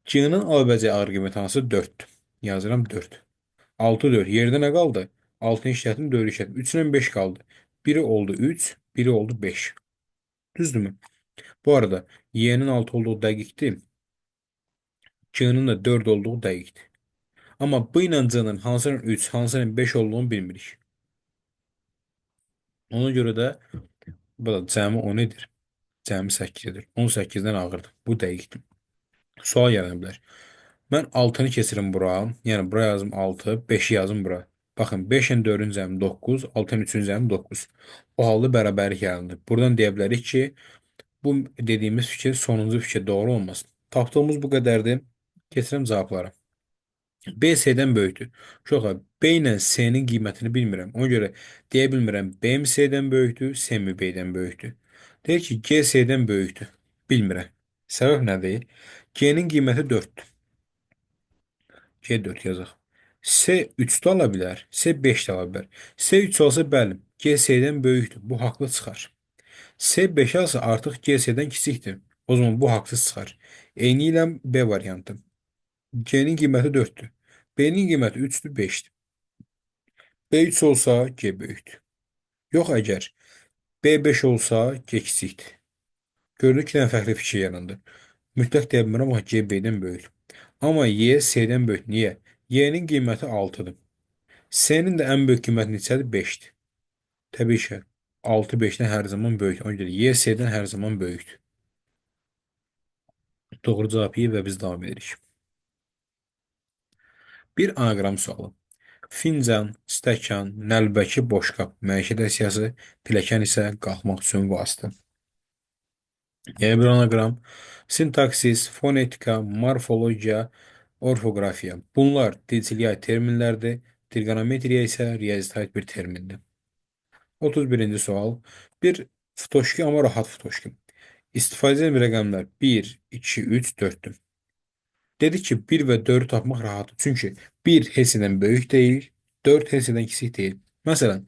G-nin alabiləcəyi ağır qiymət hansıdır? 4-dür. Yazıram 4. 6, 4. Yerdə nə qaldı? 6-nı işlətdim, 4-ü işlətdim. 3 ilə 5 qaldı. Biri oldu 3, biri oldu 5. Düzdürmü? Bu arada Y-nin 6 olduğu dəqiqdir. G-nin də 4 olduğu dəqiqdir. Amma B ilə C-nin hansının 3, hansının 5 olduğunu bilmirik. Ona görə də bu da cəmi 10 edir. Cəmi 8 edir. 18-dən ağırdır. Bu dəqiqdir. Sual yarana bilər. Mən 6-nı keçirim bura. Yəni bura yazım 6, 5-i yazım bura. Baxın, 5 ilə 4-ün cəmi 9, 6 ilə 3-ün cəmi 9. O halda bərabərlik yarandı. Buradan deyə bilərik ki, bu dediyimiz fikir sonuncu fikir doğru olmaz. Tapdığımız bu qədərdir. Keçirəm cavablara. B C-dən böyükdür. Uşaqlar, B ilə C-nin qiymətini bilmirəm. Ona görə deyə bilmirəm. B mi C-dən böyükdür, C mi B-dən böyükdür. Deyir ki, G C-dən böyükdür. Bilmirəm. Səbəb nədir? G-nin qiyməti 4-dür. G 4 yazaq. C 3 də ala bilər, C 5 də ala bilər. C 3 olsa bəli, G C-dən böyükdür. Bu haqlı çıxar. C 5 alsa artıq G C-dən kiçikdir. O zaman bu haqsız çıxar. Eyni ilə B variantı. G-nin qiyməti 4-dür. B-nin qiyməti 3-dür, 5-dir. B 3 olsa G böyükdür. Yox əgər B 5 olsa G kiçikdir. Görünür ki, dənə fərqli fikir yarandı. Mütləq deyə bilmirəm, amma G B-dən böyükdür. Amma Y C-dən böyük. Niyə? Y-nin qiyməti 6-dır. C-nin də ən böyük qiyməti neçədir? 5-dir. Təbii ki, 6 5-dən hər zaman böyükdür. Ona görə Y C-dən hər zaman böyükdür. Doğru cavab Y və biz davam edirik. Bir anaqram sualı. Fincan, stəkan, nəlbəki, boşqab, məişət əşyası, pilləkən isə qalxmaq üçün vasitə. Yəni bir anaqram, sintaksis, fonetika, morfologiya, orfoqrafiya. Bunlar dilçiliyə aid terminlərdir. Trigonometriya isə riyaziyyata aid bir termindir. 31-ci sual. Bir ftoşki, amma rahat ftoşki. İstifadə edilən rəqəmlər 1, 2, 3, 4-dür. Dedik ki, 1 və 4-ü tapmaq rahatdır. Çünki 1 heç nədən böyük deyil, 4 heç nədən kiçik deyil. Məsələn,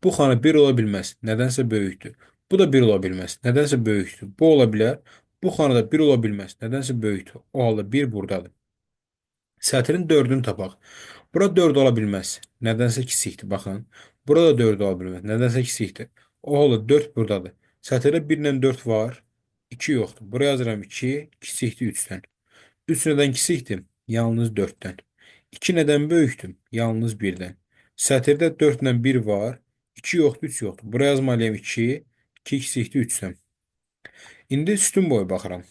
bu xana 1 ola bilməz, nədənsə böyükdür. Bu da 1 ola bilməz, nədənsə böyükdür. Bu ola bilər, bu xanada 1 ola bilməz, nədənsə böyükdür. O halda 1 buradadır. Sətrin 4-ünü tapaq. Bura 4 ola bilməz, nədənsə kiçikdir. Baxın, burada 4 ola bilməz, nədənsə kiçikdir. O halda 4 buradadır. Sətirdə 1 ilə 4 var, 2 yoxdur. Buraya yazıram 2, kiçikdir 3-dən. 3 nədən kiçikdir? Yalnız 4-dən. 2 nədən böyükdür? Yalnız 1-dən. Sətirdə 4 ilə 1 var, 2 yoxdur, 3 yoxdur. Buraya yazmalıyam 2, 2 kiçikdir 3-dən. İndi sütun boyu baxıram.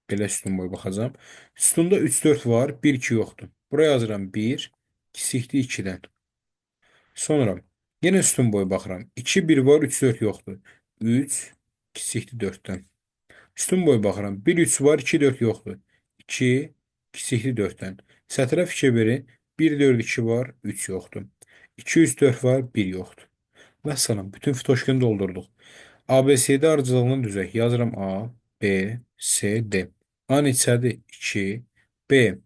Belə sütun boyu baxacağam. Sütunda 3, 4 var, 1, 2 yoxdur. Buraya yazıram 1, kiçikdir 2-dən. Sonra Yenə üstün boyu baxıram. 2, 1 var, 3, 4 yoxdur. 3 kiçikdir 4-dən. Üstün boyu baxıram. 1, 3 var, 2, 4 yoxdur. 2 kiçikdir 4-dən. Sətrə fikir verin. 1, 4, 2 var, 3 yoxdur. 2, 3, 4 var, 1 yoxdur. Vəssalam, bütün fitoşkini doldurduq. A, B, C, D ardıcılığını düzək. Yazıram A, B, C, D. A neçədir? 2, B,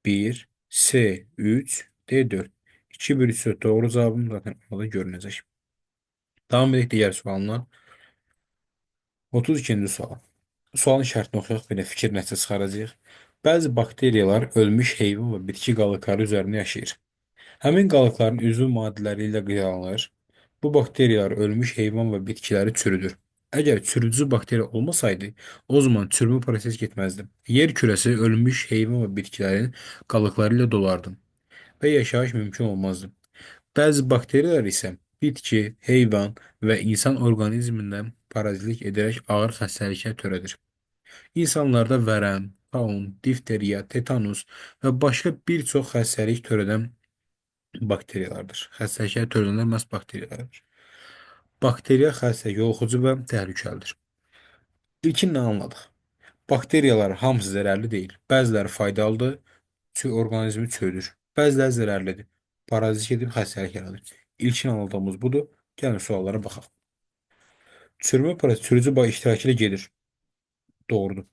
1, C, 3, D, 4. 2, 1, 3, 4. Doğru cavabım zaten orada görünəcək. Davam edək digər sualına. 32-ci sual. Sualın şərtini oxuyaq, belə fikir nəticə çıxaracağıq. Bəzi bakteriyalar ölmüş heyvan və bitki qalıqları üzərində yaşayır. Həmin qalıqların üzvü maddələri ilə qidalanır. Bu bakteriyalar ölmüş heyvan və bitkiləri çürüdür. Əgər çürüdücü bakteriya olmasaydı, o zaman çürümə prosesi getməzdi. Yer kürəsi ölmüş heyvan və bitkilərin qalıqları ilə dolardı və yaşayış mümkün olmazdı. Bəzi bakteriyalar isə bitki, heyvan və insan orqanizmində parazitlik edərək ağır xəstəliklər törədir. İnsanlarda vərəm, taun, difteriya, tetanus və başqa bir çox xəstəlik törədən bakteriyalardır. Xəstəliklər törədənlər məhz bakteriyalardır. Bakteriya xəstəlik yoluxucu və təhlükəlidir. İlkin nə anladıq? Bakteriyalar hamısı zərərli deyil. Bəziləri faydalıdır, orqanizmi çürüdür. Bəziləri zərərlidir. Parazit edib xəstəlik yaradır. İlkin anladığımız budur. Gəlin suallara baxaq. Çürümə prosesi çürücü iştirakı ilə gedir. Doğrudur.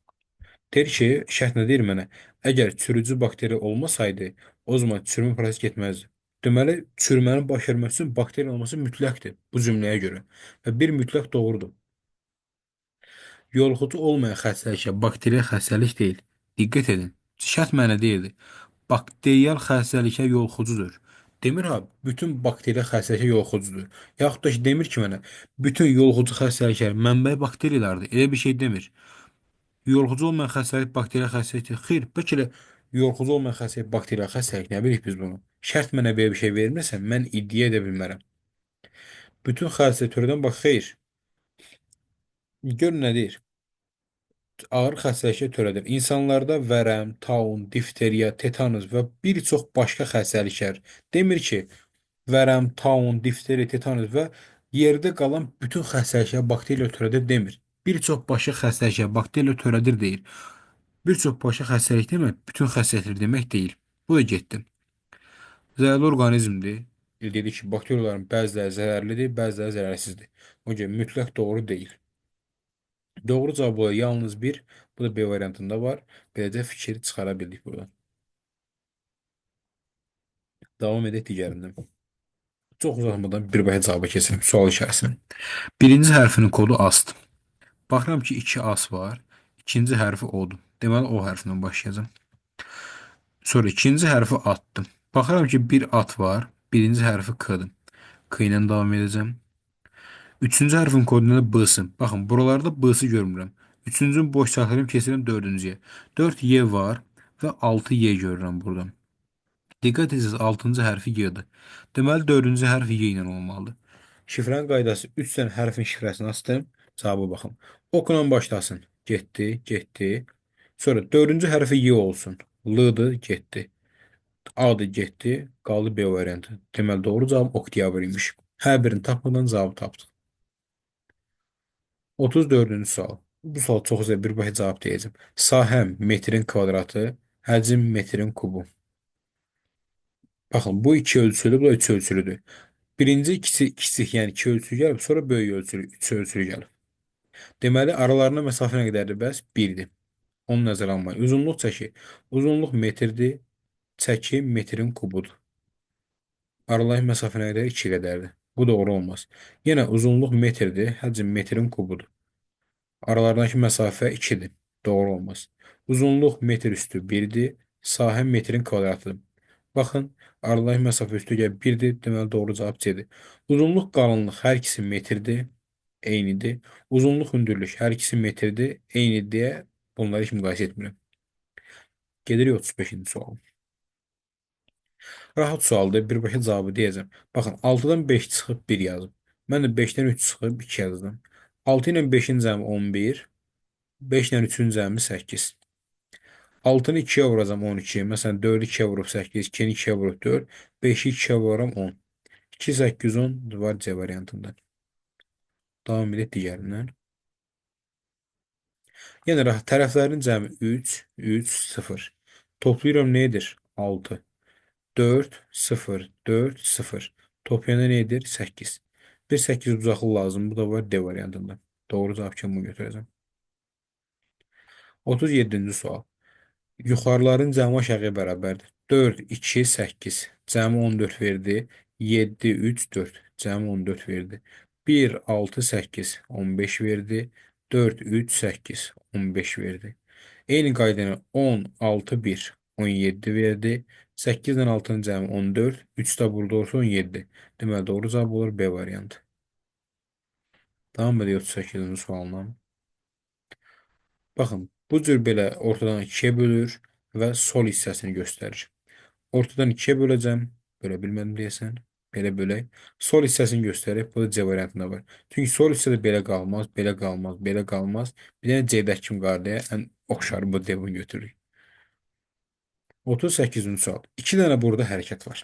Deyir ki, şərt nə deyir mənə? Əgər çürücü bakteriya olmasaydı, o zaman çürümə prosesi getməzdi. Deməli, çürümənin baş verməsi üçün bakteriya olması mütləqdir bu cümləyə görə. Və bir mütləq doğrudur. Yoluxucu olmayan xəstəlikə bakteriya xəstəlik deyil. Diqqət edin. Şərt mənə deyildi. Bakteriyal xəstəlikə yoluxucudur. Demir ha, bütün bakteriya xəstəlikə yoluxucudur. Yaxud da ki, demir ki mənə, bütün yoluxucu xəstəliklər mənbəyi bakteriyalardır. Elə bir şey demir. Yoluxucu olmayan xəstəlik bakteriya xəstəlikdir. Xeyr, bəlkə də yoluxucu olmayan xəstəlik bakteriya xəstəlik. Nə bilirik biz bunu? Şərt mənə belə bir şey vermirsə, mən iddia edə bilmərəm. Bütün xəstəlik törədən bax, xeyr. Gör nə deyir? Ağır xəstəliklər törədir. İnsanlarda vərəm, taun, difteriya, tetanus və bir çox başqa xəstəliklər. Demir ki, vərəm, taun, difteriya, tetanus və yerdə qalan bütün xəstəliklər bakteriya törədir demir. Bir çox başqa xəstəliklər bakteriya törədir deyir. Bir çox başqa xəstəlik demək, bütün xəstəliklər demək deyil. Bu da getdi. Zərərli orqanizmdir. Dedi ki, bakteriyaların bəziləri zərərlidir, bəziləri zərərsizdir. O görə mütləq doğru deyil. Doğru cavab olar yalnız bir. Bu da B variantında var. Beləcə fikir çıxara bildik buradan. Davam edək digərindən. Çox uzatmadan birbaşa cavaba keçirim sual içərisində. Birinci hərfinin kodu A-dır. Baxıram ki, 2 A var. İkinci hərfi O-dur. Deməli, O hərfindən başlayacağam. Sonra ikinci hərfi atdım. Baxıram ki, bir at var. Birinci hərfi K-dır. K ilə davam edəcəm. Üçüncü hərfin kodunda da B-sı. Baxın, buralarda B-sı görmürəm. Üçüncünü boş saxlayıram, keçirəm dördüncüyə. 4 Y var və 6 Y görürəm burada. Diqqət etsiniz, altıncı hərfi Y-dir. Deməli, dördüncü hərf Y ilə olmalıdır. Şifrənin qaydası 3 dənə hərfin şifrəsini açdım. Cavaba baxın. Oxla başlasın. Getdi, getdi. Sonra dördüncü hərfi Y olsun. L-dır, getdi. A-dır, getdi. Qaldı B variantı. Deməli, doğru cavab oktyabr imiş. Hər birini tapmadan cavabı tapdıq. 34-cü sual. Bu sual çox gözəl birbaşa cavab deyəcəm. Sahəm metrin kvadratı, həcm metrin kubu. Baxın, bu 2 ölçülü, bu da 3 ölçülüdür. Birinci kiçik, kiçik, yəni 2 ölçülü gəlib, sonra böyük ölçülü, 3 ölçülü gəlib. Deməli, aralarında məsafə nə qədərdir? Bəs 1-dir. Onu nəzərə almayın. Uzunluq çəki. Uzunluq metrdir, çəki metrin kubudur. Aralarındakı məsafə nə qədər? 2 qədərdir. Bu doğru olmaz. Yenə uzunluq metrdir, həcm metrin kubudur. Aralarındakı məsafə 2-dir. Doğru olmaz. Uzunluq metr üstü 1-dir, sahə metrin kvadratıdır. Baxın, aralarındakı məsafə üstü gəl 1-dir, deməli doğru cavab C-dir. Uzunluq, qalınlıq hər ikisi metrdir, eynidir. Uzunluq, hündürlük hər ikisi metrdir, eynidir deyə bunları heç müqayisə etmirəm. Gedirik 35-ci suala. Rahat sualdır, birbaşa cavabı deyəcəm. Baxın, 6-dan 5 çıxıb 1 yazıb. Mən də 5-dən 3 çıxıb 2 yazdım. 6 ilə 5-in cəmi 11, 5 ilə 3-ün cəmi 8. 6-nı 2-yə vuracam 12. Məsələn, 4-ü 2-yə vurub 8, 2-ni 2-yə vurub 4, 5-i 2-yə vururam 10. 2, 8, 10 var C variantında. Davam edək digərindən. Yəni, tərəflərin cəmi 3, 3, 0. Toplayıram nə edir? 6. 4, 0, 4, 0. Toplayanda nə edir? 8. Bir 8 bucaqlı lazım. Bu da var D variantında. Doğru cavab kimi bunu götürəcəm. 37-ci sual. Yuxarıların cəmi aşağıya bərabərdir. 4, 2, 8. Cəmi 14 verdi. 7, 3, 4. Cəmi 14 verdi. 1, 6, 8. 15 verdi. 4, 3, 8. 15 verdi. Eyni qaydanı 10, 6, 1. 17 verdi. 8 ilə 6-nın cəmi 14. 3 də burada olsa 17. Deməli, doğru cavab olur B variantı. Davam edək 38-ci sualına. Baxın, bu cür belə ortadan 2-yə bölür və sol hissəsini göstərir. Ortadan 2-yə böləcəm. Bölə bilmədim deyəsən. Belə bölək. Sol hissəsini göstərir. Bu da C variantında var. Çünki sol hissədə belə qalmaz, belə qalmaz, belə qalmaz. Bir dənə C-dəki kimi qalır deyə ən oxşar bu D bunu götürürük. 38-ci sual. 2 dənə burada hərəkət var.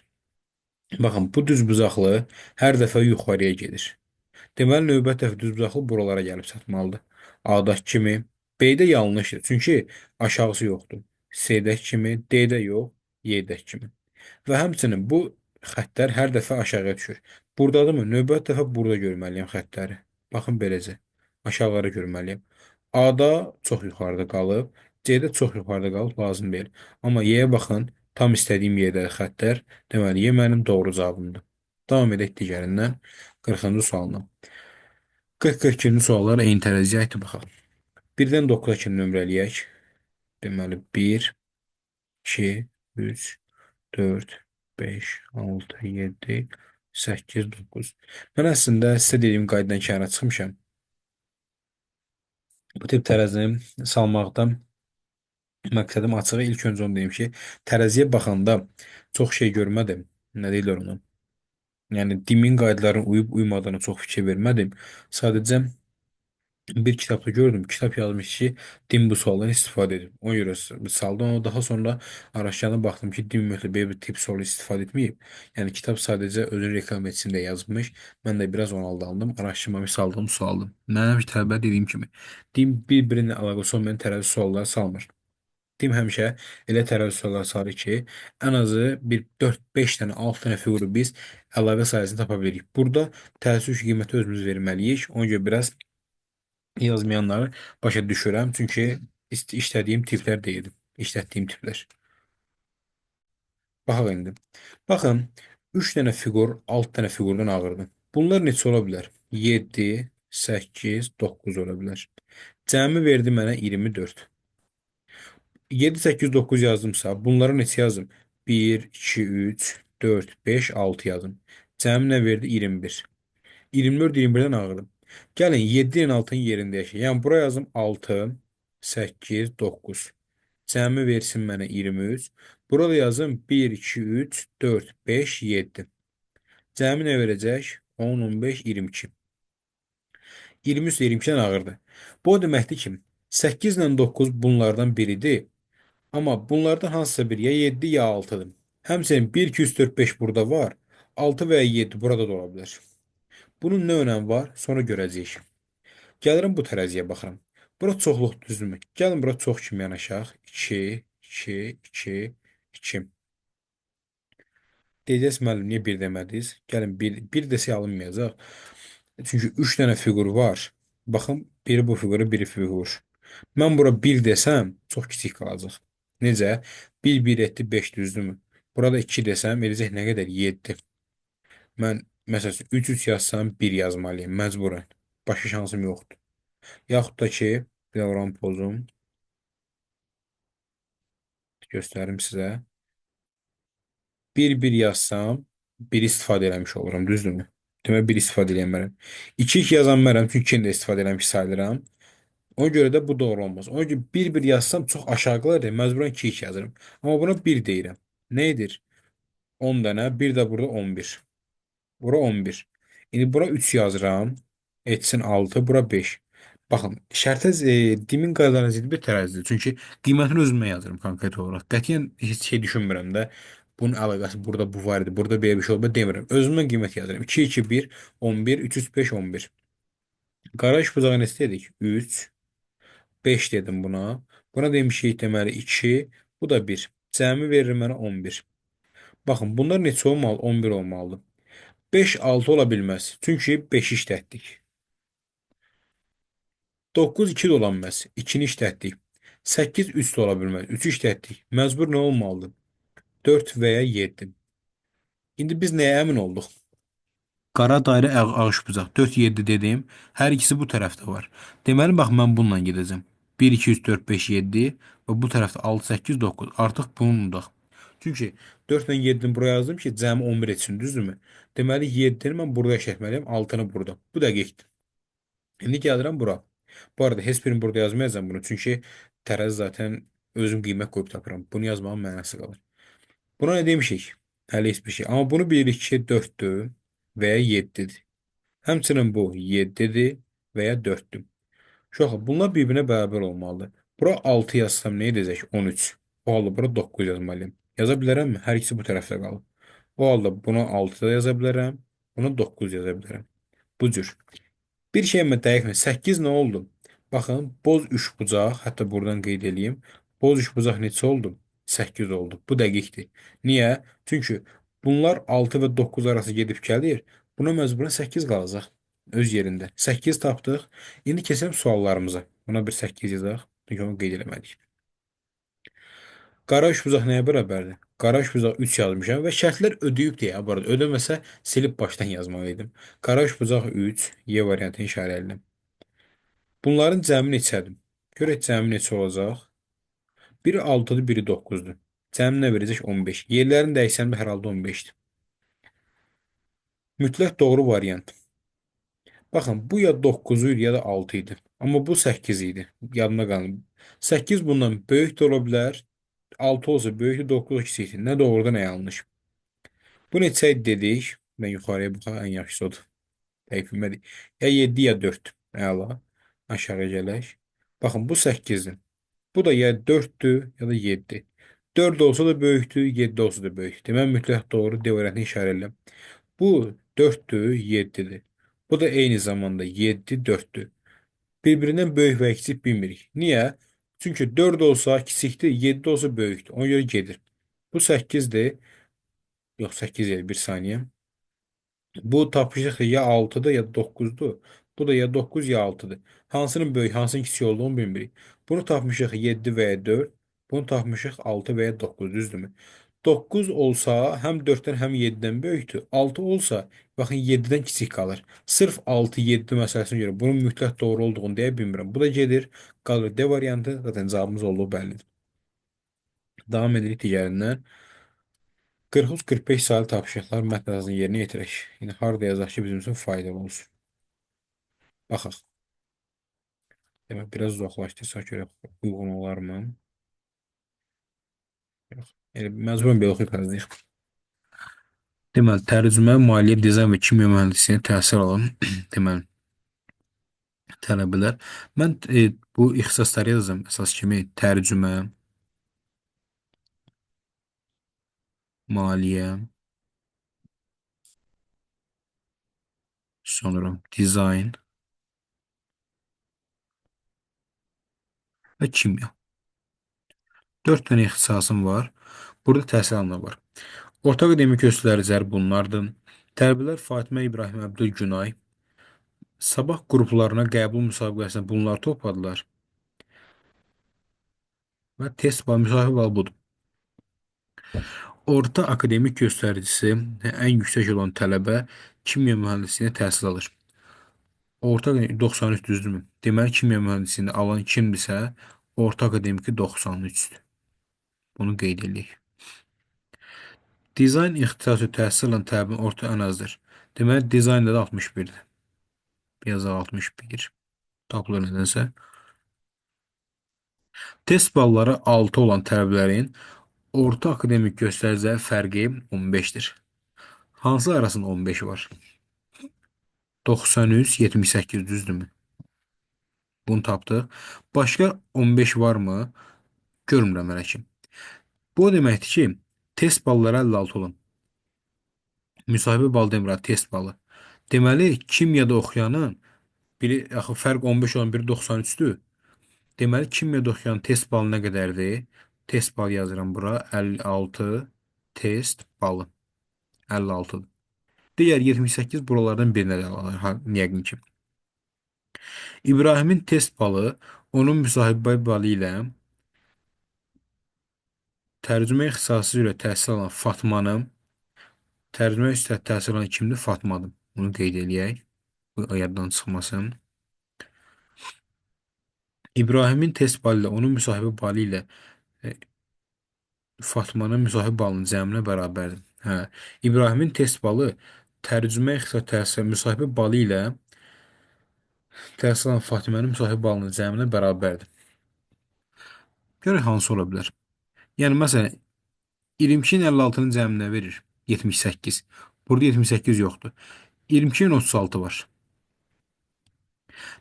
Baxın, bu düzbucaqlı hər dəfə yuxarıya gedir. Deməli, növbət dəfə düzbucaqlı buralara gəlib çatmalıdır. A-dakı kimi, B-də yanlışdır. Çünki aşağısı yoxdur. C-dəki kimi, D-də yox, Y-dəki kimi. Və həmçinin bu xəttlər hər dəfə aşağıya düşür. Buradadırmı? Növbət dəfə burada görməliyəm xəttləri. Baxın, beləcə. Aşağılara görməliyəm. A-da çox yuxarıda qalıb, C-də çox yuxarıda qalıb, lazım deyil. Amma Y-yə baxın, tam istədiyim yerdə xəttlər. Deməli, Y mənim doğru cavabımdır. Davam edək digərindən. 40-cı sualına. 40-42-ci suallar eyni tərəziyə aiddir, baxaq. 1-dən 9-a kimi nömrələyək. Deməli, 1, 2, 3, 4, 5, 6, 7, 8, 9. Mən əslində sizə dediyim qaydadan kənara çıxmışam. Bu tip tərəzini salmaqda məqsədim açığı ilk öncə onu deyim ki, tərəziyə baxanda çox şey görmədim. Nə deyirlər onu? Yəni, DİM-in qaydalarına uyub uymadığını çox fikir vermədim. Sadəcə bir kitabda gördüm. Kitab yazmış ki, DİM bu sualdan istifadə edib. Ona görə saldım. Amma daha sonra araşdıranda baxdım ki, DİM ümumiyyətlə belə bir tip sualı istifadə etməyib. Yəni, kitab sadəcə özünü reklam etsin deyə yazmış. Mən də biraz onu aldandım. Araşdırmamış saldığım sualdır. Mənim tələbə dediyim kimi, DİM bir-birinə əlaqəsi olmayan tərəzi sualları salmır. DİM həmişə elə tərəzi sualları salır ki, ən azı bir 4-5 dənə, 6 dənə fiquru biz əlavə sayəsində tapa bilirik. Burada təəssüf ki, qiyməti özümüz verməliyik. Ona görə biraz yazmayanları başa düşürəm. Çünki işlədiyim tiplər deyildi. İşlətdiyim tiplər. Baxaq indi. Baxın, 3 dənə fiqur 6 dənə fiqurdan ağırdır. Bunlar neçə ola bilər? 7, 8, 9 ola bilər. Cəmi verdi mənə 24. 7, 8, 9 yazdımsa, bunları neçə yazdım? 1, 2, 3, 4, 5, 6 yazdım. Cəmi nə verdi? 21. 24, 21-dən ağırdır. Gəlin, 7 ilə 6-nın yerində yaşayın. Yəni, bura yazdım 6, 8, 9. Cəmi versin mənə 23. Burada yazdım 1, 2, 3, 4, 5, 7. Cəmi nə verəcək? 10, 15, 22. 23 22-dən ağırdır. Bu o deməkdir ki, 8 ilə 9 bunlardan biridir. Amma bunlardan hansısa bir ya 7 ya 6-dır. Həmçinin 1, 2, 3, 4, 5 burada var. 6 və ya 7 burada da ola bilər. Bunun nə önəmi var? Sonra görəcəyik. Gəlirəm bu tərəziyə baxıram. Bura çoxluq düzdürmü? Gəlin bura çox kimi yanaşaq. 2, 2, 2, 2. Deyəcəksiniz, müəllim, niyə 1 demədiniz? Gəlin, 1 desək alınmayacaq. Çünki 3 dənə fiqur var. Baxın, biri bu fiquru, biri fiqur. Mən bura 1 desəm, çox kiçik qalacaq. Necə? 1, 1 etdi, 5 düzdürmü? Burada 2 desəm, edəcək nə qədər? 7. Mən, məsəl üçün, 3, 3 yazsam, 1 yazmalıyım, məcburən. Başqa şansım yoxdur. Yaxud da ki, bir də oranı pozum. Göstərim sizə. 1, 1 yazsam, 1 istifadə eləmiş oluram, düzdürmü? Demək, 1 istifadə eləyəmərəm. 2, 2 yazan mərəm, çünki 2-ni də istifadə eləmiş sayılıram. Ona görə də bu doğru olmaz. Ona görə 1, 1 yazsam çox aşağı qalar, məcburən 2, 2 yazıram. Amma buna 1 deyirəm. Nə edir? 10 dənə, bir də burada 11. Bura 11. İndi bura 3 yazıram. Etsin 6, bura 5. Baxın, şərtə DİM-in qaydalarına zidd bir tərəzidir. Çünki qiymətini özümə yazıram konkret olaraq. Qətiyyən heç şey düşünmürəm də. Bunun əlaqəsi burada bu var idi. Burada belə bir şey olub demirəm. Özümdən qiymət yazıram. 2, 2, 1, 11, 3, 3, 5, 11. Qara üçbucağı neçə dedik? 3, 5 dedim buna. Buna demişik deməli 2, bu da 1. Cəmi verir mənə 11. Baxın, bunlar neçə olmalı? 11 olmalıdır. 5, 6 ola bilməz. Çünki 5 işlətdik. 9, 2 də ola bilməz. 2-ni işlətdik. 8, 3 də ola bilməz. 3 işlətdik. Məcbur nə olmalıdır? 4 və ya 7. İndi biz nəyə əmin olduq? Qara dairə ağ üçbucaq. 4, 7 dedim. Hər ikisi bu tərəfdə var. Deməli, bax, mən bununla gedəcəm. 1, 2, 3, 4, 5, 7 və bu tərəfdə 6, 8, 9. Artıq bunu unudaq. Çünki 4 ilə 7-ni buraya yazdım ki, cəmi 11 etsin, düzdürmü? Deməli, 7-ni mən burada işlətməliyəm, 6-nı burada. Bu dəqiqdir. İndi gəlirəm bura. Bu arada heç birini burada yazmayacağam bunu. Çünki tərəzi zaten özüm qiymət qoyub tapıram. Bunu yazmağın mənası qalır. Buna nə demişik? Hələ heç bir şey. Amma bunu bilirik ki, 4-dür və ya 7-dir. Həmçinin bu 7-dir və ya 4-dür. Uşaqlar, bunlar bir-birinə bərabər olmalıdır. Bura 6 yazsam nə edəcək? 13. O halda bura 9 yazmalıyam. Yaza bilərəmmi? Hər ikisi bu tərəfdə qalır. O halda buna 6 da yaza bilərəm, buna 9 yaza bilərəm. Bu cür. Bir şey mən dəqiq 8 nə oldu? Baxın, boz üçbucaq, hətta buradan qeyd eləyim. Boz üçbucaq neçə oldu? 8 oldu. Bu dəqiqdir. Niyə? Çünki bunlar 6 və 9 arası gedib gəlir. Buna məcburən 8 qalacaq öz yerində. 8 tapdıq. İndi keçelim suallarımıza. Buna bir 8 yazaq. Çünki onu qeyd eləmədik. Qara üçbucaq nəyə bərabərdir? Qara üçbucaq 3 yazmışam və şərtlər ödəyib deyə bu arada. Ödəməsə silib başdan yazmalıydım. Qara üçbucaq 3, Y variantını işarə edirəm. Bunların cəmi neçədir? Görək cəmi neçə olacaq? Biri 6-dır, biri 9-dur. Cəmi nə verəcək? 15. Yerlərini dəyişsəm də hər halda 15-dir. Mütləq doğru variant. Baxın, bu ya 9 idi, ya da 6 idi. Amma bu 8 idi. Yadımda qalın. 8 bundan böyük də ola bilər. 6 olsa böyükdür, 9 kiçikdir. Nə doğruda, nə yanlış. Bu neçə idi dedik? Mən yuxarıya baxaq, ən yaxşısı odur. Dəqiq bilmədik. Ya 7, ya 4. Əla. Aşağı gələk. Baxın, bu 8-dir. Bu da ya 4-dür, ya da 7. 4 olsa da böyükdür, 7 olsa da böyükdür. Demək, mütləq doğru D variantını işarə edirəm. Bu 4-dür, 7-dir. Bu da eyni zamanda 7, 4-dür. Bir-birindən böyük və kiçik bilmirik. Niyə? Çünki 4 olsa kiçikdir, 7 olsa böyükdür. Ona görə gedir. Bu 8-dir. Yox, 8 deyil, bir saniyə. Bu tapışıq ya 6-dır, ya 9-dur. Bu da ya 9, ya 6-dır. Hansının böyük, hansının kiçik olduğunu bilmirik. Bunu tapmışıq 7 və ya 4. Bunu tapmışıq 6 və ya 9, düzdürmü? 9 olsa həm 4-dən, həm 7-dən böyükdür. 6 olsa, baxın 7-dən kiçik qalır. Sırf 6-7 məsələsinə görə bunun mütləq doğru olduğunu deyə bilmirəm. Bu da gedir, qalır D variantı. Zaten cavabımız olduğu bəllidir. Davam edirik digərindən. 43-45 sayılı tapşırıqlar mətn əsasında yerinə yetirək. İndi harada yazaq ki, bizim üçün faydalı olsun. Baxaq. Demək, biraz uzaqlaşdırsaq görək uyğun olarmı? Yox. Elə məcburən belə oxuyub hazırlayıq. Deməli, tərcümə, maliyyə, dizayn və kimya mühəndisliyini təhsil alan deməli, tələbələr. Mən bu ixtisasları yazacağım əsas kimi tərcümə, maliyyə, sonra dizayn və kimya. 4 dənə ixtisasım var. Burada təhsil alanlar var. Orta akademik göstəricilər bunlardır. Tələbələr Fatimə İbrahim Əbdül Günay sabah qruplarına qəbul müsabiqəsində bunları topladılar. Və test balı, müsahibə balı budur. Orta akademik göstəricisi ən yüksək olan tələbə kimya mühəndisliyinə təhsil alır. Orta 93 düzdürmü? Deməli, kimya mühəndisliyini alan kimdirsə, orta akademiki 93-dür. Bunu qeyd edirik. Dizayn ixtisası təhsil alan tələbənin orta ən azdır. Deməli, dizaynda da 61-dir. Yazaq 61. Tapılır nədənsə. Test balları 6 olan tələbələrin orta akademik göstəriciləri fərqi 15-dir. Hansı arasında 15 var? 93, 78 düzdürmü? Bunu tapdıq. Başqa 15 varmı? Görmürəm hələ ki. Bu o deməkdir ki, Test balları 56 olan. Müsahibə balı demirəm, test balı. Deməli, kimyada oxuyanın biri axı fərq 15 olan biri 93-dür. Deməli, kimyada oxuyan test balı nə qədərdir? Test balı yazıram bura. 56 test balı. 56-dır. Digər 78 buralardan birinə də alır, yəqin ki. İbrahimin test balı onun müsahibə balı ilə tərcümə ixtisası üzrə təhsil alan Fatmanın tərcümə üzrə təhsil alan kimdir? Fatmadır. Bunu qeyd eləyək. Bu yaddan çıxmasın. İbrahimin test balı ilə onun müsahibə balı ilə Fatmanın müsahibə balının cəminə bərabərdir. Hə. İbrahimin test balı tərcümə ixtisası təhsil müsahibə balı ilə təhsil alan Fatimənin müsahibə balının cəminə bərabərdir. Görək hansı ola bilər. Yəni, məsələn, 22-nin 56-nın cəminə verir? 78. Burada 78 yoxdur. 22-nin 36 var.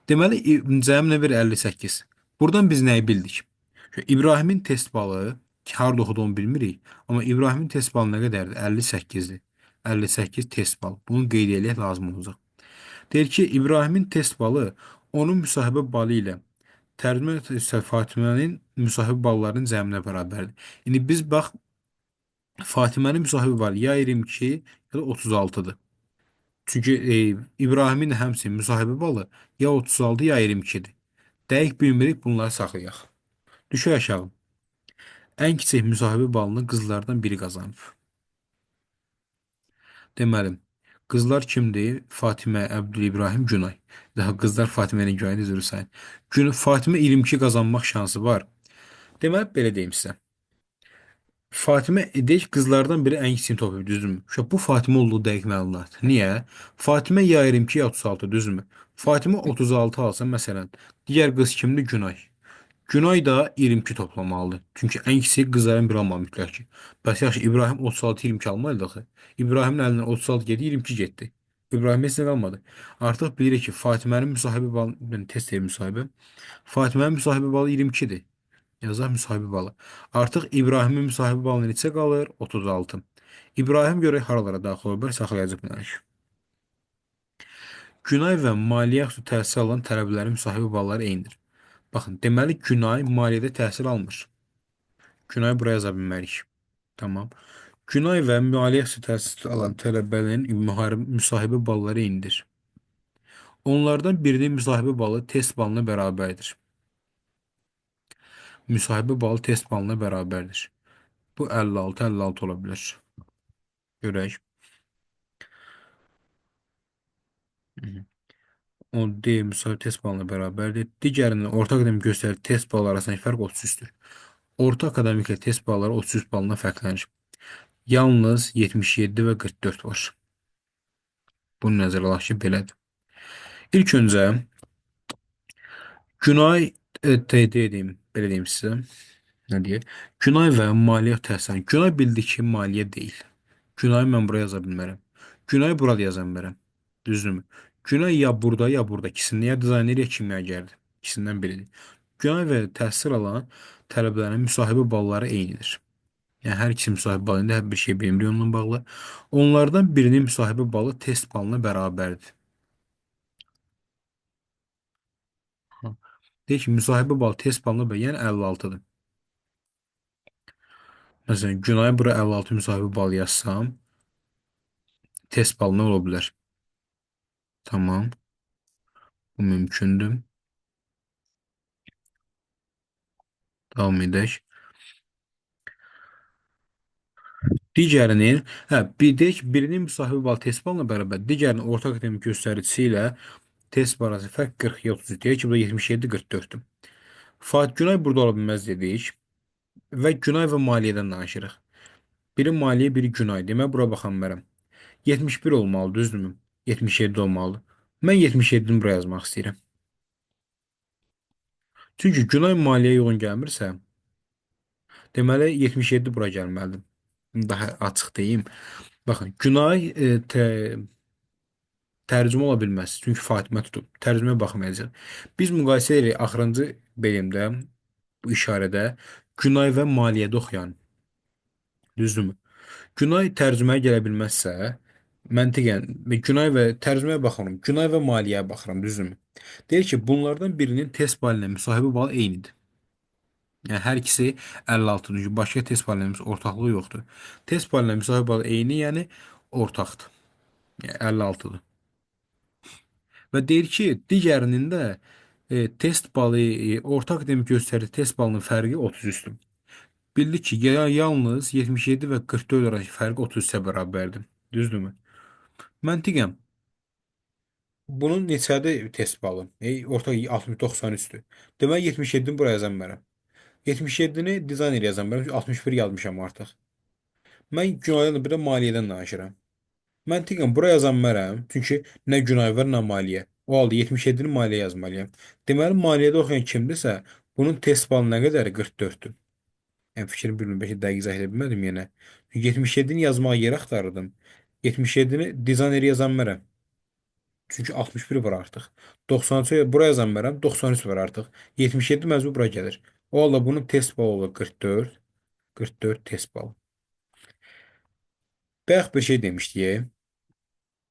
Deməli, cəminə verir 58. Buradan biz nəyi bildik? İbrahimin test balı, ki, harada oxuduğunu bilmirik, amma İbrahimin test balı nə qədərdir? 58-dir. 58 test balı. Bunu qeyd eləyək lazım olacaq. Deyir ki, İbrahimin test balı onun müsahibə balı ilə tərcümə isə Fatimənin müsahibə ballarının cəminə bərabərdir. İndi biz bax, Fatimənin müsahibə balı ya 22 ya da 36-dır. Çünki İbrahimin də həmçinin müsahibə balı ya 36 ya 22-dir. Dəqiq bilmirik, bunları saxlayaq. Düşək aşağı. Ən kiçik müsahibə balını qızlardan biri qazanıb. Deməli, qızlar kimdir? Fatimə, Əbdül, İbrahim, Günay. Daha qızlar Fatimə ilə Günay üzr sayın. Fatimə 22 qazanmaq şansı var. Deməli, belə deyim sizə. Fatimə, deyək, qızlardan biri ən kiçiyini toplayıb, düzdürmü? Uşaq, bu Fatimə olduğu dəqiq məlumat. Niyə? Fatimə ya 22, ya 36, düzdürmü? Fatimə 36 alsa, məsələn, digər qız kimdir? Günay. Günay da 22 toplamalıdır. Çünki ən kiçiyi qızların biri almalı mütləq ki. Bəs yaxşı, İbrahim 36, 22 almalıdır axı. İbrahimin əlindən 36 getdi, 22 getdi. İbrahim heç nə qalmadı. Artıq bilirik ki, Fatimənin müsahibə balı, yəni test evi müsahibə. Fatimənin müsahibə balı 22-dir. Yazaq müsahibə balı. Artıq İbrahimin müsahibə balı neçə qalır? 36. İbrahim görək haralara daxil olur, saxlayacaq bunları. Günay və maliyyə xüsusi təhsil alan tələbələrin müsahibə balları eynidir. Baxın, deməli Günay maliyyədə təhsil almır. Günay buraya yaza bilmərik. Tamam. Günay və maliyyə xüsusi təhsil alan tələbələrin müsahibə balları eynidir. Onlardan birinin müsahibə balı test balına bərabərdir. Müsahibə balı test balına bərabərdir. Bu 56, 56 ola bilər. Görək. O D müsahibə test balına bərabərdir. Digərinin orta akademik göstərici test balları arasındakı fərq 33-dür. Orta akademik ilə test balları 33 balına fərqlənir. Yalnız 77 və 44 var. Bunu nəzərə alaq ki, belədir. İlk öncə Günay deyim, belə deyim sizə. Nə deyir? Günay və maliyyə təhsil. Günay bildi ki, maliyyə deyil. Günayı mən buraya yaza bilmərəm. Günay burada yaza bilmərəm. Düzdürmü? Günay ya burada, ya burada. İkisindən ya dizayner, ya kimyagərdir. İkisindən biridir. Günay və təhsil alan tələbələrin müsahibə balları eynidir. Yəni, hər ikisi müsahibə balı indi hər bir şey bilmirik onunla bağlı. Onlardan birinin müsahibə balı test balına bərabərdir. Deyir ki, müsahibə balı test balına bərabər, yəni 56-dır. Məsələn, Günay bura 56 müsahibə balı yazsam, test balı nə ola bilər? Tamam. Bu mümkündür. Davam edək. Digərinin, bir deyək ki, birinin müsahibə balı test balına bərabər, digərinin orta akademik göstəricisi ilə test balı arası fərq 40 33. Deyək ki, bu da 77 44-dür. Fatih Günay burada ola bilməz dedik və Günay və maliyyədən danışırıq. Biri maliyyə, biri Günay. Demək, bura baxa bilmərəm. 71 olmalı, düzdürmü? 77 olmalıdır. Mən 77-ni buraya yazmaq istəyirəm. Çünki Günay maliyyəyə uyğun gəlmirsə, deməli 77 bura gəlməlidir. Daha açıq deyim. Baxın, Günay tərcümə ola bilməz. Çünki Fatimə tutub. Tərcüməyə baxmayacaq. Biz müqayisə edirik axırıncı belimdə, bu işarədə Günay və maliyyədə oxuyan. Düzdürmü? Günay tərcüməyə gələ bilməzsə, məntiqən Günay və tərcüməyə baxıram. Günay və maliyyəyə baxıram, düzdürmü? Deyir ki, bunlardan birinin test balı ilə müsahibə balı eynidir. Yəni hər ikisi 56-dır. Çünki başqa test balı ilə ortaqlığı yoxdur. Test balı ilə müsahibə balı eyni, yəni ortaqdır. Yəni 56-dır. Və deyir ki, digərinin də test balı, ortaq akademik göstərici test balının fərqi 33-dür. Bildik ki, yalnız 77 və 44 arasındakı fərqi 33-ə bərabərdir. Düzdürmü? Məntiqən, bunun neçədir test balı? Ortaq 93-dür. Deməli, 77-ni buraya yazan mənəm. 77-ni dizayner yazan mənəm. Çünki 61 yazmışam artıq. Mən Günaydan bir də maliyyədən danışıram. Məntiqən bura yazan mərəm. Çünki nə Günay var, nə maliyyə. O halda 77-ni maliyyə yazmalıyam. Deməli, maliyyədə oxuyan kimdirsə, bunun test balı nə qədər? 44-dür. Yəni, fikrimi bilmirəm, bəlkə dəqiq izah edə bilmədim yenə. Çünki 77-ni yazmağa yer axtarırdım. 77-ni dizayner yazan mərəm. Çünki 61 var artıq. 93 bura yazan mərəm, 93 var artıq. 77 məcbur bura gəlir. O halda bunun test balı olur 44. 44 test balı. Bayaq bir şey demişdik.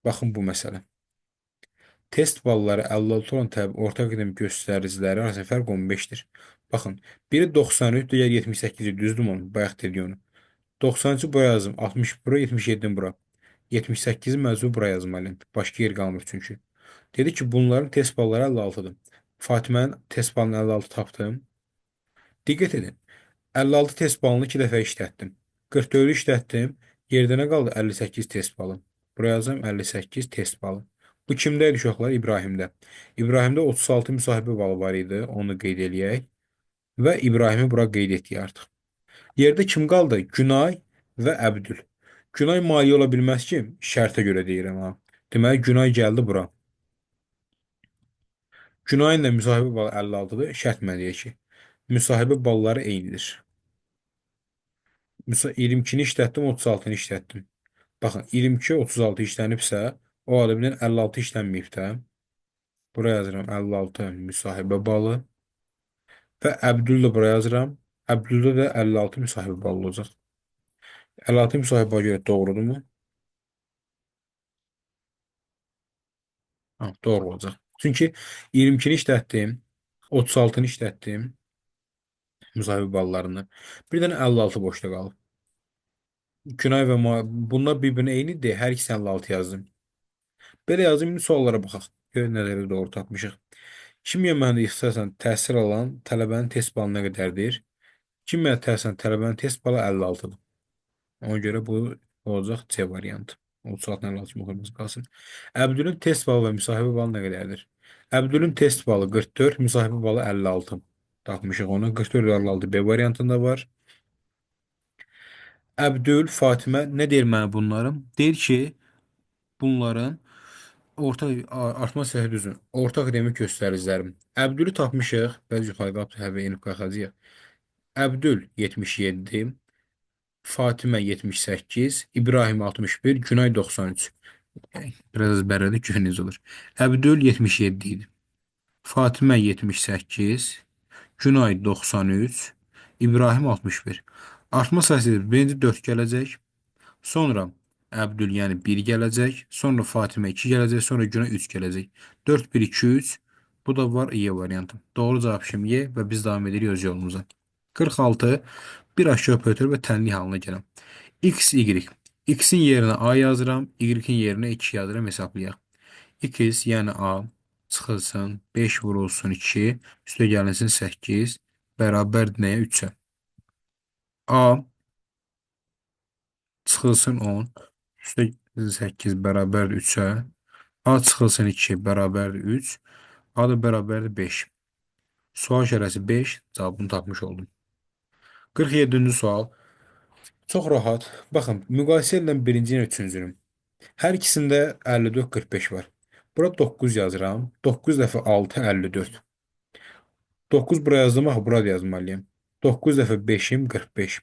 Baxın bu məsələ. Test balları 56 olan orta akademik göstəriciləri arasında fərq 15-dir. Baxın, biri 93, digəri 78-dir. Düzdür mü onu? Bayaq dedi onu. 93-ü bura yazdım, 60 bura, 77-ni bura. 78-i məcbur bura yazmalıyım. Başqa yer qalmır çünki. Dedi ki, bunların test balları 56-dır. Fatimənin test balını 56 tapdım. Diqqət edin. 56 test balını 2 dəfə işlətdim. 44-ü işlətdim. Yerdə nə qaldı? 58 test balı. Buraya yazım 58 test balı. Bu kimdə idi uşaqlar? İbrahimdə. İbrahimdə 36 müsahibə balı var idi. Onu qeyd eləyək. Və İbrahimi bura qeyd etdik artıq. Yerdə kim qaldı? Günay və Əbdül. Günay maliyyə ola bilməz ki, şərtə görə deyirəm ha. Deməli, Günay gəldi bura. Günayın da müsahibə balı 56-dır. Şərt mən deyək ki, müsahibə balları eynidir. 22-ni işlətdim, 36-nı işlətdim. Baxın, 22, 36 işlənibsə, o halda birdən 56 işlənməyib də. Buraya yazıram 56 müsahibə balı. Və Əbdül də buraya yazıram. Əbdüldə də 56 müsahibə balı olacaq. 56 müsahibə balı görə doğrudurmu? Ha, doğru olacaq. Çünki 22-ni işlətdim, 36-nı işlətdim müsahibə ballarını. Bir dənə 56 boşda qalıb. Günay və bunlar bir-birinə eynidir. Hər ikisi 56 yazdım. Belə yazdım, indi suallara baxaq. Görək nələri doğru tapmışıq. Kimya mühəndisi ixtisasla təhsil alan tələbənin test balı nə qədərdir? Kimya təhsil alan tələbənin test balı 56-dır. Ona görə bu olacaq C variantı. 36 56 kimi oxuyumuz qalsın. Əbdülün test balı və müsahibə balı nə qədərdir? Əbdülün test balı 44, müsahibə balı 56. Tapmışıq onu. 44 və 56 B variantında var. Əbdül, Fatimə nə deyir mənə bunların? Deyir ki, bunların orta artma səhvi düzün. Orta akademik göstəricilərim. Əbdülü tapmışıq. Bəzi yuxarı qalıb həvə enib qalxacağıq. Əbdül 77, Fatimə 78, İbrahim 61, Günay 93. Biraz əzbərlədik, gör necə olur. Əbdül 77 idi. Fatimə 78, Günay 93, İbrahim 61. Artma sayısı birinci 4 gələcək. Sonra Əbdül, yəni 1 gələcək. Sonra Fatimə 2 gələcək. Sonra Günay 3 gələcək. 4, 1, 2, 3. Bu da var Y variantı. Doğru cavab şimdi Y və biz davam edirik öz yolumuza. 46. Bir aşağı operatör və tənlik halına gələm. X, Y. X-in yerinə A yazıram. Y-in yerinə 2 yazıram. Hesablayaq. X, yəni A çıxılsın. 5 vurulsun 2. Üstə gəlinsin 8. Bərabərdir nəyə? 3-ə. A çıxılsın 10. Üstə 8 bərabərdir 3-ə. A çıxılsın 2 bərabərdir 3. A da bərabərdir 5. Sual işarəsi 5. Cavabını tapmış oldum. 47-ci sual. Çox rahat. Baxın, müqayisə edilən birinci ilə üçüncünün. Hər ikisində 54-45 var. Bura 9 yazıram. 9 dəfə 6, 54. 9 bura yazdım, axı bura da yazmalıyam. 9 dəfə 5-im 45.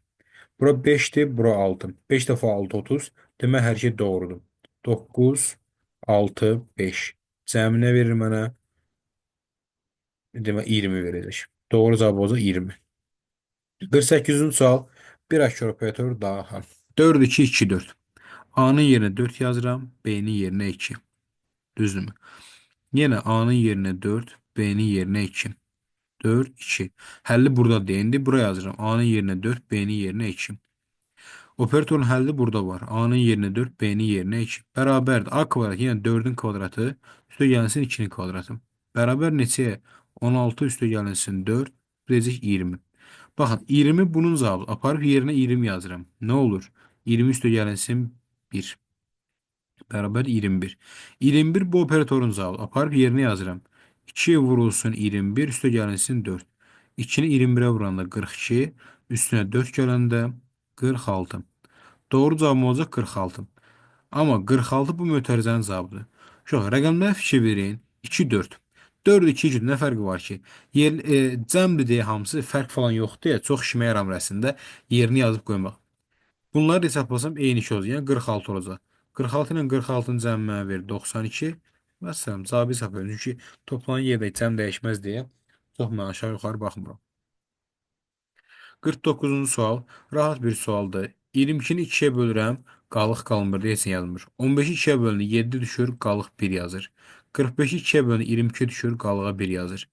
Bura 5-dir, bura 6. 5 dəfə 6, 30. Demək, hər şey doğrudur. 9, 6, 5. Cəmi nə verir mənə? Demək, 20 verəcək. Doğru cavab olacaq 20. 48-ci sual. Bir aşkar operator daha. 4, 2, 2, 4. A-nın yerinə 4 yazıram, B-nin yerinə 2. Düzdürmü? Yenə A-nın yerinə 4, B-nin yerinə 2. 4, 2. Həlli burada deyindi. Bura yazıram. A-nın yerinə 4, B-nin yerinə 2. Operatorun həlli burada var. A-nın yerinə 4, B-nin yerinə 2. Bərabərdir. A kvadrat, yəni 4-ün kvadratı üstə gəlinsin 2-nin kvadratı. Bərabər neçəyə? 16 üstə gəlinsin 4, deyəcək 20. Baxın, 20 bunun cavabı. Aparıb yerinə 20 yazıram. Nə olur? 20 üstə gəlinsin 1. Bərabər 21. 21 bu operatorun cavabı. Aparıb yerinə yazıram. 2 vurulsun 21, üstə gəlinsin 4. 2-ni 21-ə vuranda 42, üstünə 4 gələndə 46. Doğru cavabım olacaq 46. Amma 46 bu mötərizənin cavabıdır. Uşaq, rəqəmlərə fikir verin. 2, 4. 4, 2, 2, nə fərqi var ki? Cəmdir deyə hamısı fərq falan yoxdur deyə çox işimə yaramır əslində yerini yazıb qoymaq. Bunları hesablasam eyni şey olacaq. Yəni 46 olacaq. 46 ilə 46-nın cəmi mənə verir 92. Məsələn, cavabı hesab edirəm. Çünki toplanan yerdə cəm dəyişməz deyə çox mən aşağı yuxarı baxmıram. 49-cu sual rahat bir sualdır. 22-ni 2-yə bölürəm, qalıq qalmır deyə heç nə yazmır. 15-i 2-yə bölündü, 7 düşür, qalıq 1 yazır. 45-i 2-yə bölündü, 22 düşür, qalığa 1 yazır.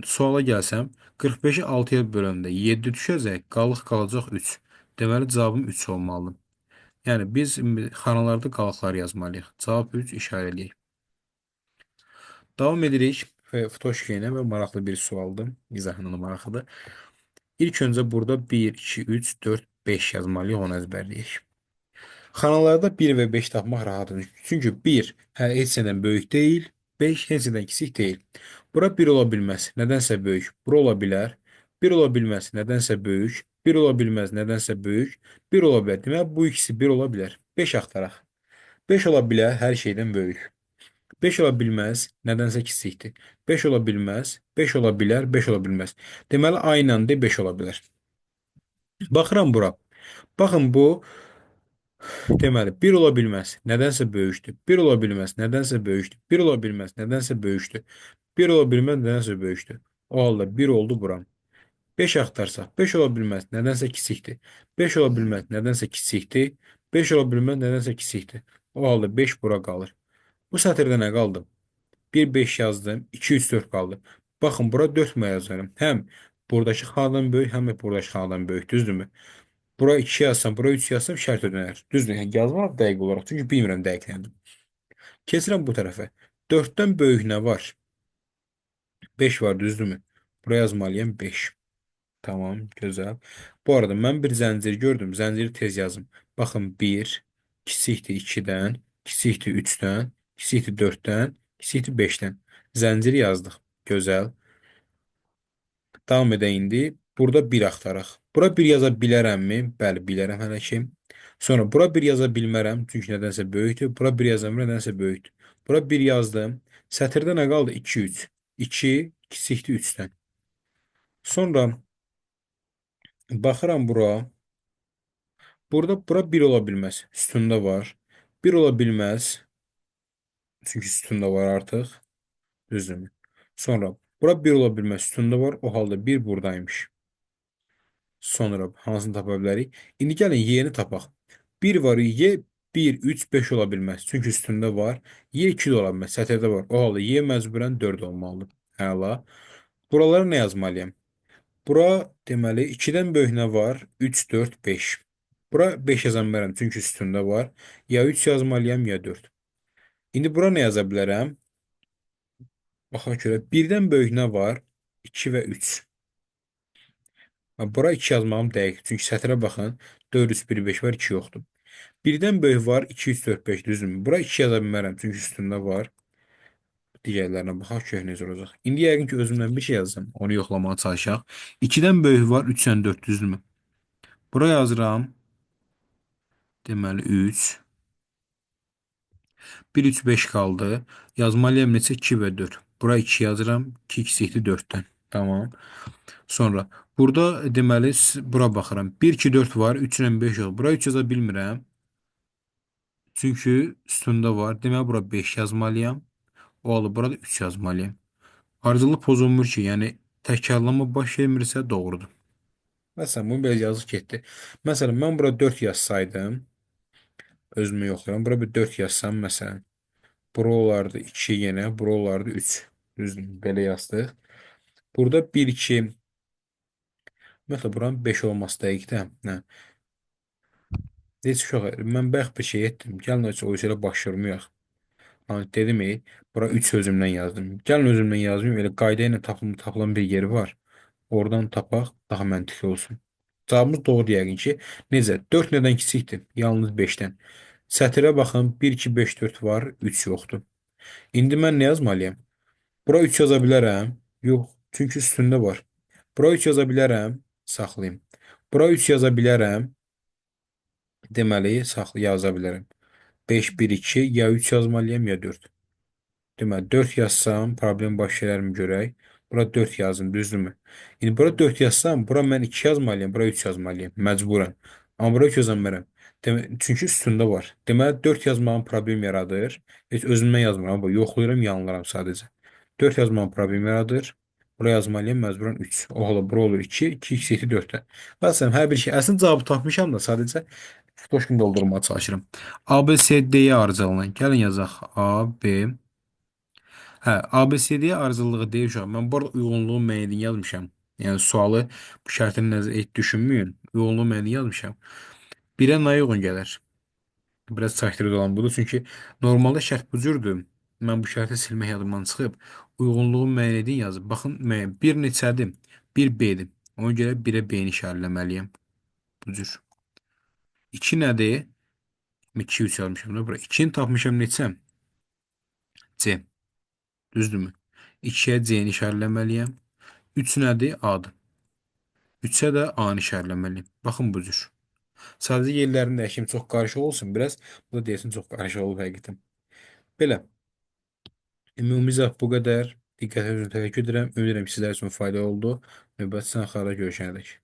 Suala gəlsəm, 45-i 6-ya böləndə 7 düşəcək, qalıq qalacaq 3. Deməli, cavabım 3 olmalıdır. Yəni, biz xanalarda qalıqlar yazmalıyıq. Cavab 3 işarə eləyək. Davam edirik. Ftoşka ilə və maraqlı bir sualdır. İzahından da maraqlıdır. İlk öncə burada 1, 2, 3, 4, 5 yazmalıyıq, onu əzbərləyək. Xanalarda 1 və 5 tapmaq rahatdır. Çünki 1 heç nədən böyük deyil, 5 heç nədən kiçik deyil. Bura 1 ola bilməz, nədənsə böyük. Bura ola bilər, 1 ola bilməz, nədənsə böyük. 1 ola bilməz, nədənsə böyük. 1 ola bilər. Deməli, bu ikisi 1 ola bilər. 5 axtaraq. 5 ola bilər, hər şeydən böyük. 5 ola bilməz, nədənsə kiçikdir. 5 ola bilməz, 5 ola bilər, 5 ola bilməz. Deməli, A ilə D 5 ola bilər. Baxıram bura. Baxın, bu, deməli, 1 ola bilməz, nədənsə böyükdür. 1 ola bilməz, nədənsə böyükdür. 1 ola bilməz, nədənsə böyükdür. 1 ola bilməz, nədənsə böyükdür. O halda 1 oldu bura. 5 axtarsaq, 5 ola bilməz, nədənsə kiçikdir. 5 ola bilməz, nədənsə kiçikdir. 5 ola bilməz, nədənsə kiçikdir. O halda 5 bura qalır. Bu sətirdə nə qaldı? 1, 5 yazdım, 2, 3, 4 qaldı. Baxın, bura 4 mü yazarım? Həm buradakı xanadan böyük, həm də buradakı xanadan böyük, düzdürmü? Bura 2 yazsam, bura 3 yazsam şərt ödənər. Düzdür, yəni yazmaram dəqiq olaraq, çünki bilmirəm dəqiq nədir. Keçirəm bu tərəfə. 4-dən böyük nə var? 5 var, düzdürmü? Bura yazmalıyam 5. Tamam, gözəl. Bu arada mən bir zəncir gördüm. Zənciri tez yazım. Baxın, 1, kiçikdir 2-dən, kiçikdir 3-dən, kiçikdir 4-dən, kiçikdir 5-dən. Zənciri yazdıq. Gözəl. Davam edək indi. Burada 1 axtaraq. Bura 1 yaza bilərəmmi? Bəli, bilərəm hələ ki. Sonra bura 1 yaza bilmərəm. Çünki nədənsə böyükdür. Bura 1 yaza bilmərəm, nədənsə böyükdür. Bura 1 yazdım. Sətirdə nə qaldı? 2, 3. 2, kiçikdir 3-dən. Sonra baxıram bura. Burada bura 1 ola bilməz. Sütunda var. 1 ola bilməz. Çünki sütunda var artıq. Düzdürmü? Sonra bura 1 ola bilməz. Sütunda var. O halda 1 buradaymış. Sonra hansını tapa bilərik? İndi gəlin Y-ni tapaq. 1 var. Y 1, 3, 5 ola bilməz. Çünki üstündə var. Y 2 də ola bilməz. Sətirdə var. O halda Y məcburən 4 olmalıdır. Əla. Buralara nə yazmalıyam? Bura deməli 2-dən böyük nə var? 3, 4, 5. Bura 5 yaza bilmərəm. Çünki üstündə var. Ya 3 yazmalıyam, ya 4. İndi bura nə yaza bilərəm? Baxaq görə 1-dən böyük nə var? 2 və 3. Bura 2 yazmağım dəqiq. Çünki sətrə baxın. 4, 3, 1, 5 var, 2 yoxdur. 1-dən böyük var, 2, 3, 4, 5 düzdürmü? Bura 2 yaza bilmərəm. Çünki üstündə var. Digərlərinə baxaq ki, necə olacaq. İndi yəqin ki, özümdən bir şey yazacağım. Onu yoxlamağa çalışaq. 2-dən böyük var, 3-dən 4 düzdürmü? Bura yazıram. Deməli, 3. 1, 3, 5 qaldı. Yazmalıyam neçə? 2 və 4. Bura 2 yazıram. 2 kiçikdir 4-dən. Tamam. Sonra burada deməli bura baxıram. 1, 2, 4 var. 3 ilə 5 yox. Bura 3 yaza bilmirəm. Çünki üstündə var. Deməli bura 5 yazmalıyam. O halda burada 3 yazmalıyam. Ardıcıllıq pozulmur ki, yəni təkrarlama baş vermirsə doğrudur. Məsələn, bunu belə yazıq getdi. Məsələn, mən bura 4 yazsaydım, özümü yoxlayıram. Bura bir 4 yazsam, məsələn, bura olardı 2 yenə, bura olardı 3. Düzdür, belə yazdıq. Burada 1, 2, ümumiyyətlə, buranın 5 olması dəqiqdir. Hə. Heç uşaq, mən bayaq bir şey etdim. Gəlin o elə başvurmayaq. Hani dedim, bura 3 özümdən yazdım. Gəlin özümdən yazmayım. Elə qayda ilə tapılan bir yeri var. Oradan tapaq, daha məntiqli olsun. Cavabımız doğru yəqin ki. Necə? 4 nədən kiçikdir? Yalnız 5-dən. Sətirə baxın. 1, 2, 5, 4 var. 3 yoxdur. İndi mən nə yazmalıyam? Bura 3 yaza bilərəm? Yox. Çünki üstündə var. Bura 3 yaza bilərəm? Saxlayım. Bura 3 yaza bilərəm? Deməli, yaza bilərəm. 5, 1, 2, ya 3 yazmalıyam, ya 4. Deməli, 4 yazsam, problem baş verərmi görək. Bura 4 yazdım, düzdürmü? İndi bura 4 yazsam, bura mən 2 yazmalıyam, bura 3 yazmalıyam, məcburən. Amma bura 3 yazamıram. Demək, çünki üstündə var. Deməli, 4 yazmağım problem yaradır. Heç özümdən yazmıram, amma yoxlayıram, yanılıram sadəcə. 4 yazmağım problem yaradır. Bura yazmalıyam, məcburən 3. O halda bura olur 2, 2 x 7 4-də. Məsələn, hər bir şey. Əslində cavabı tapmışam da, sadəcə boş kimi doldurmağa çalışıram. A, B, C, D-yə arızalınan. Gəlin yazaq. A, B. Hə, A, B, C, D-yə arızalığı deyir uşaq. Mən burada uyğunluğu müəyyən yazmışam. Yəni, sualı bu şərtini nəzər et düşünməyin. Uyğunluğu müəyyən yazmışam. 1-ə nəyə uyğun gələr? Biraz çaşdırıcı olan budur. Çünki normalda şərt bu cürdür. Mən bu şərti silmək yadımdan çıxıb. Uyğunluğu müəyyən edin yazıb. Baxın, müəyyən. 1 neçədir? 1 B-dir. Ona görə 1-ə B-ni işarələməliyəm. Bu cür. 2 nədir? 2, 3 yazmışam da bura. 2-ni tapmışam neçə? C. Düzdürmü? 2-yə C-ni işarələməliyəm. 3 nədir? A-dır. 3-ə də A-nı işarələməliyəm. Baxın bu cür. Sadəcə yerlərinin dəyişimi çox qarışıq olsun biraz. Bu da deyəsən çox qarışıq olub həqiqətən. Belə. Ümumi izah bu qədər. Diqqətinizə üçün təşəkkür edirəm. Ümid edirəm ki, sizlər üçün faydalı oldu. Növbəti sınaqlarda görüşənədək.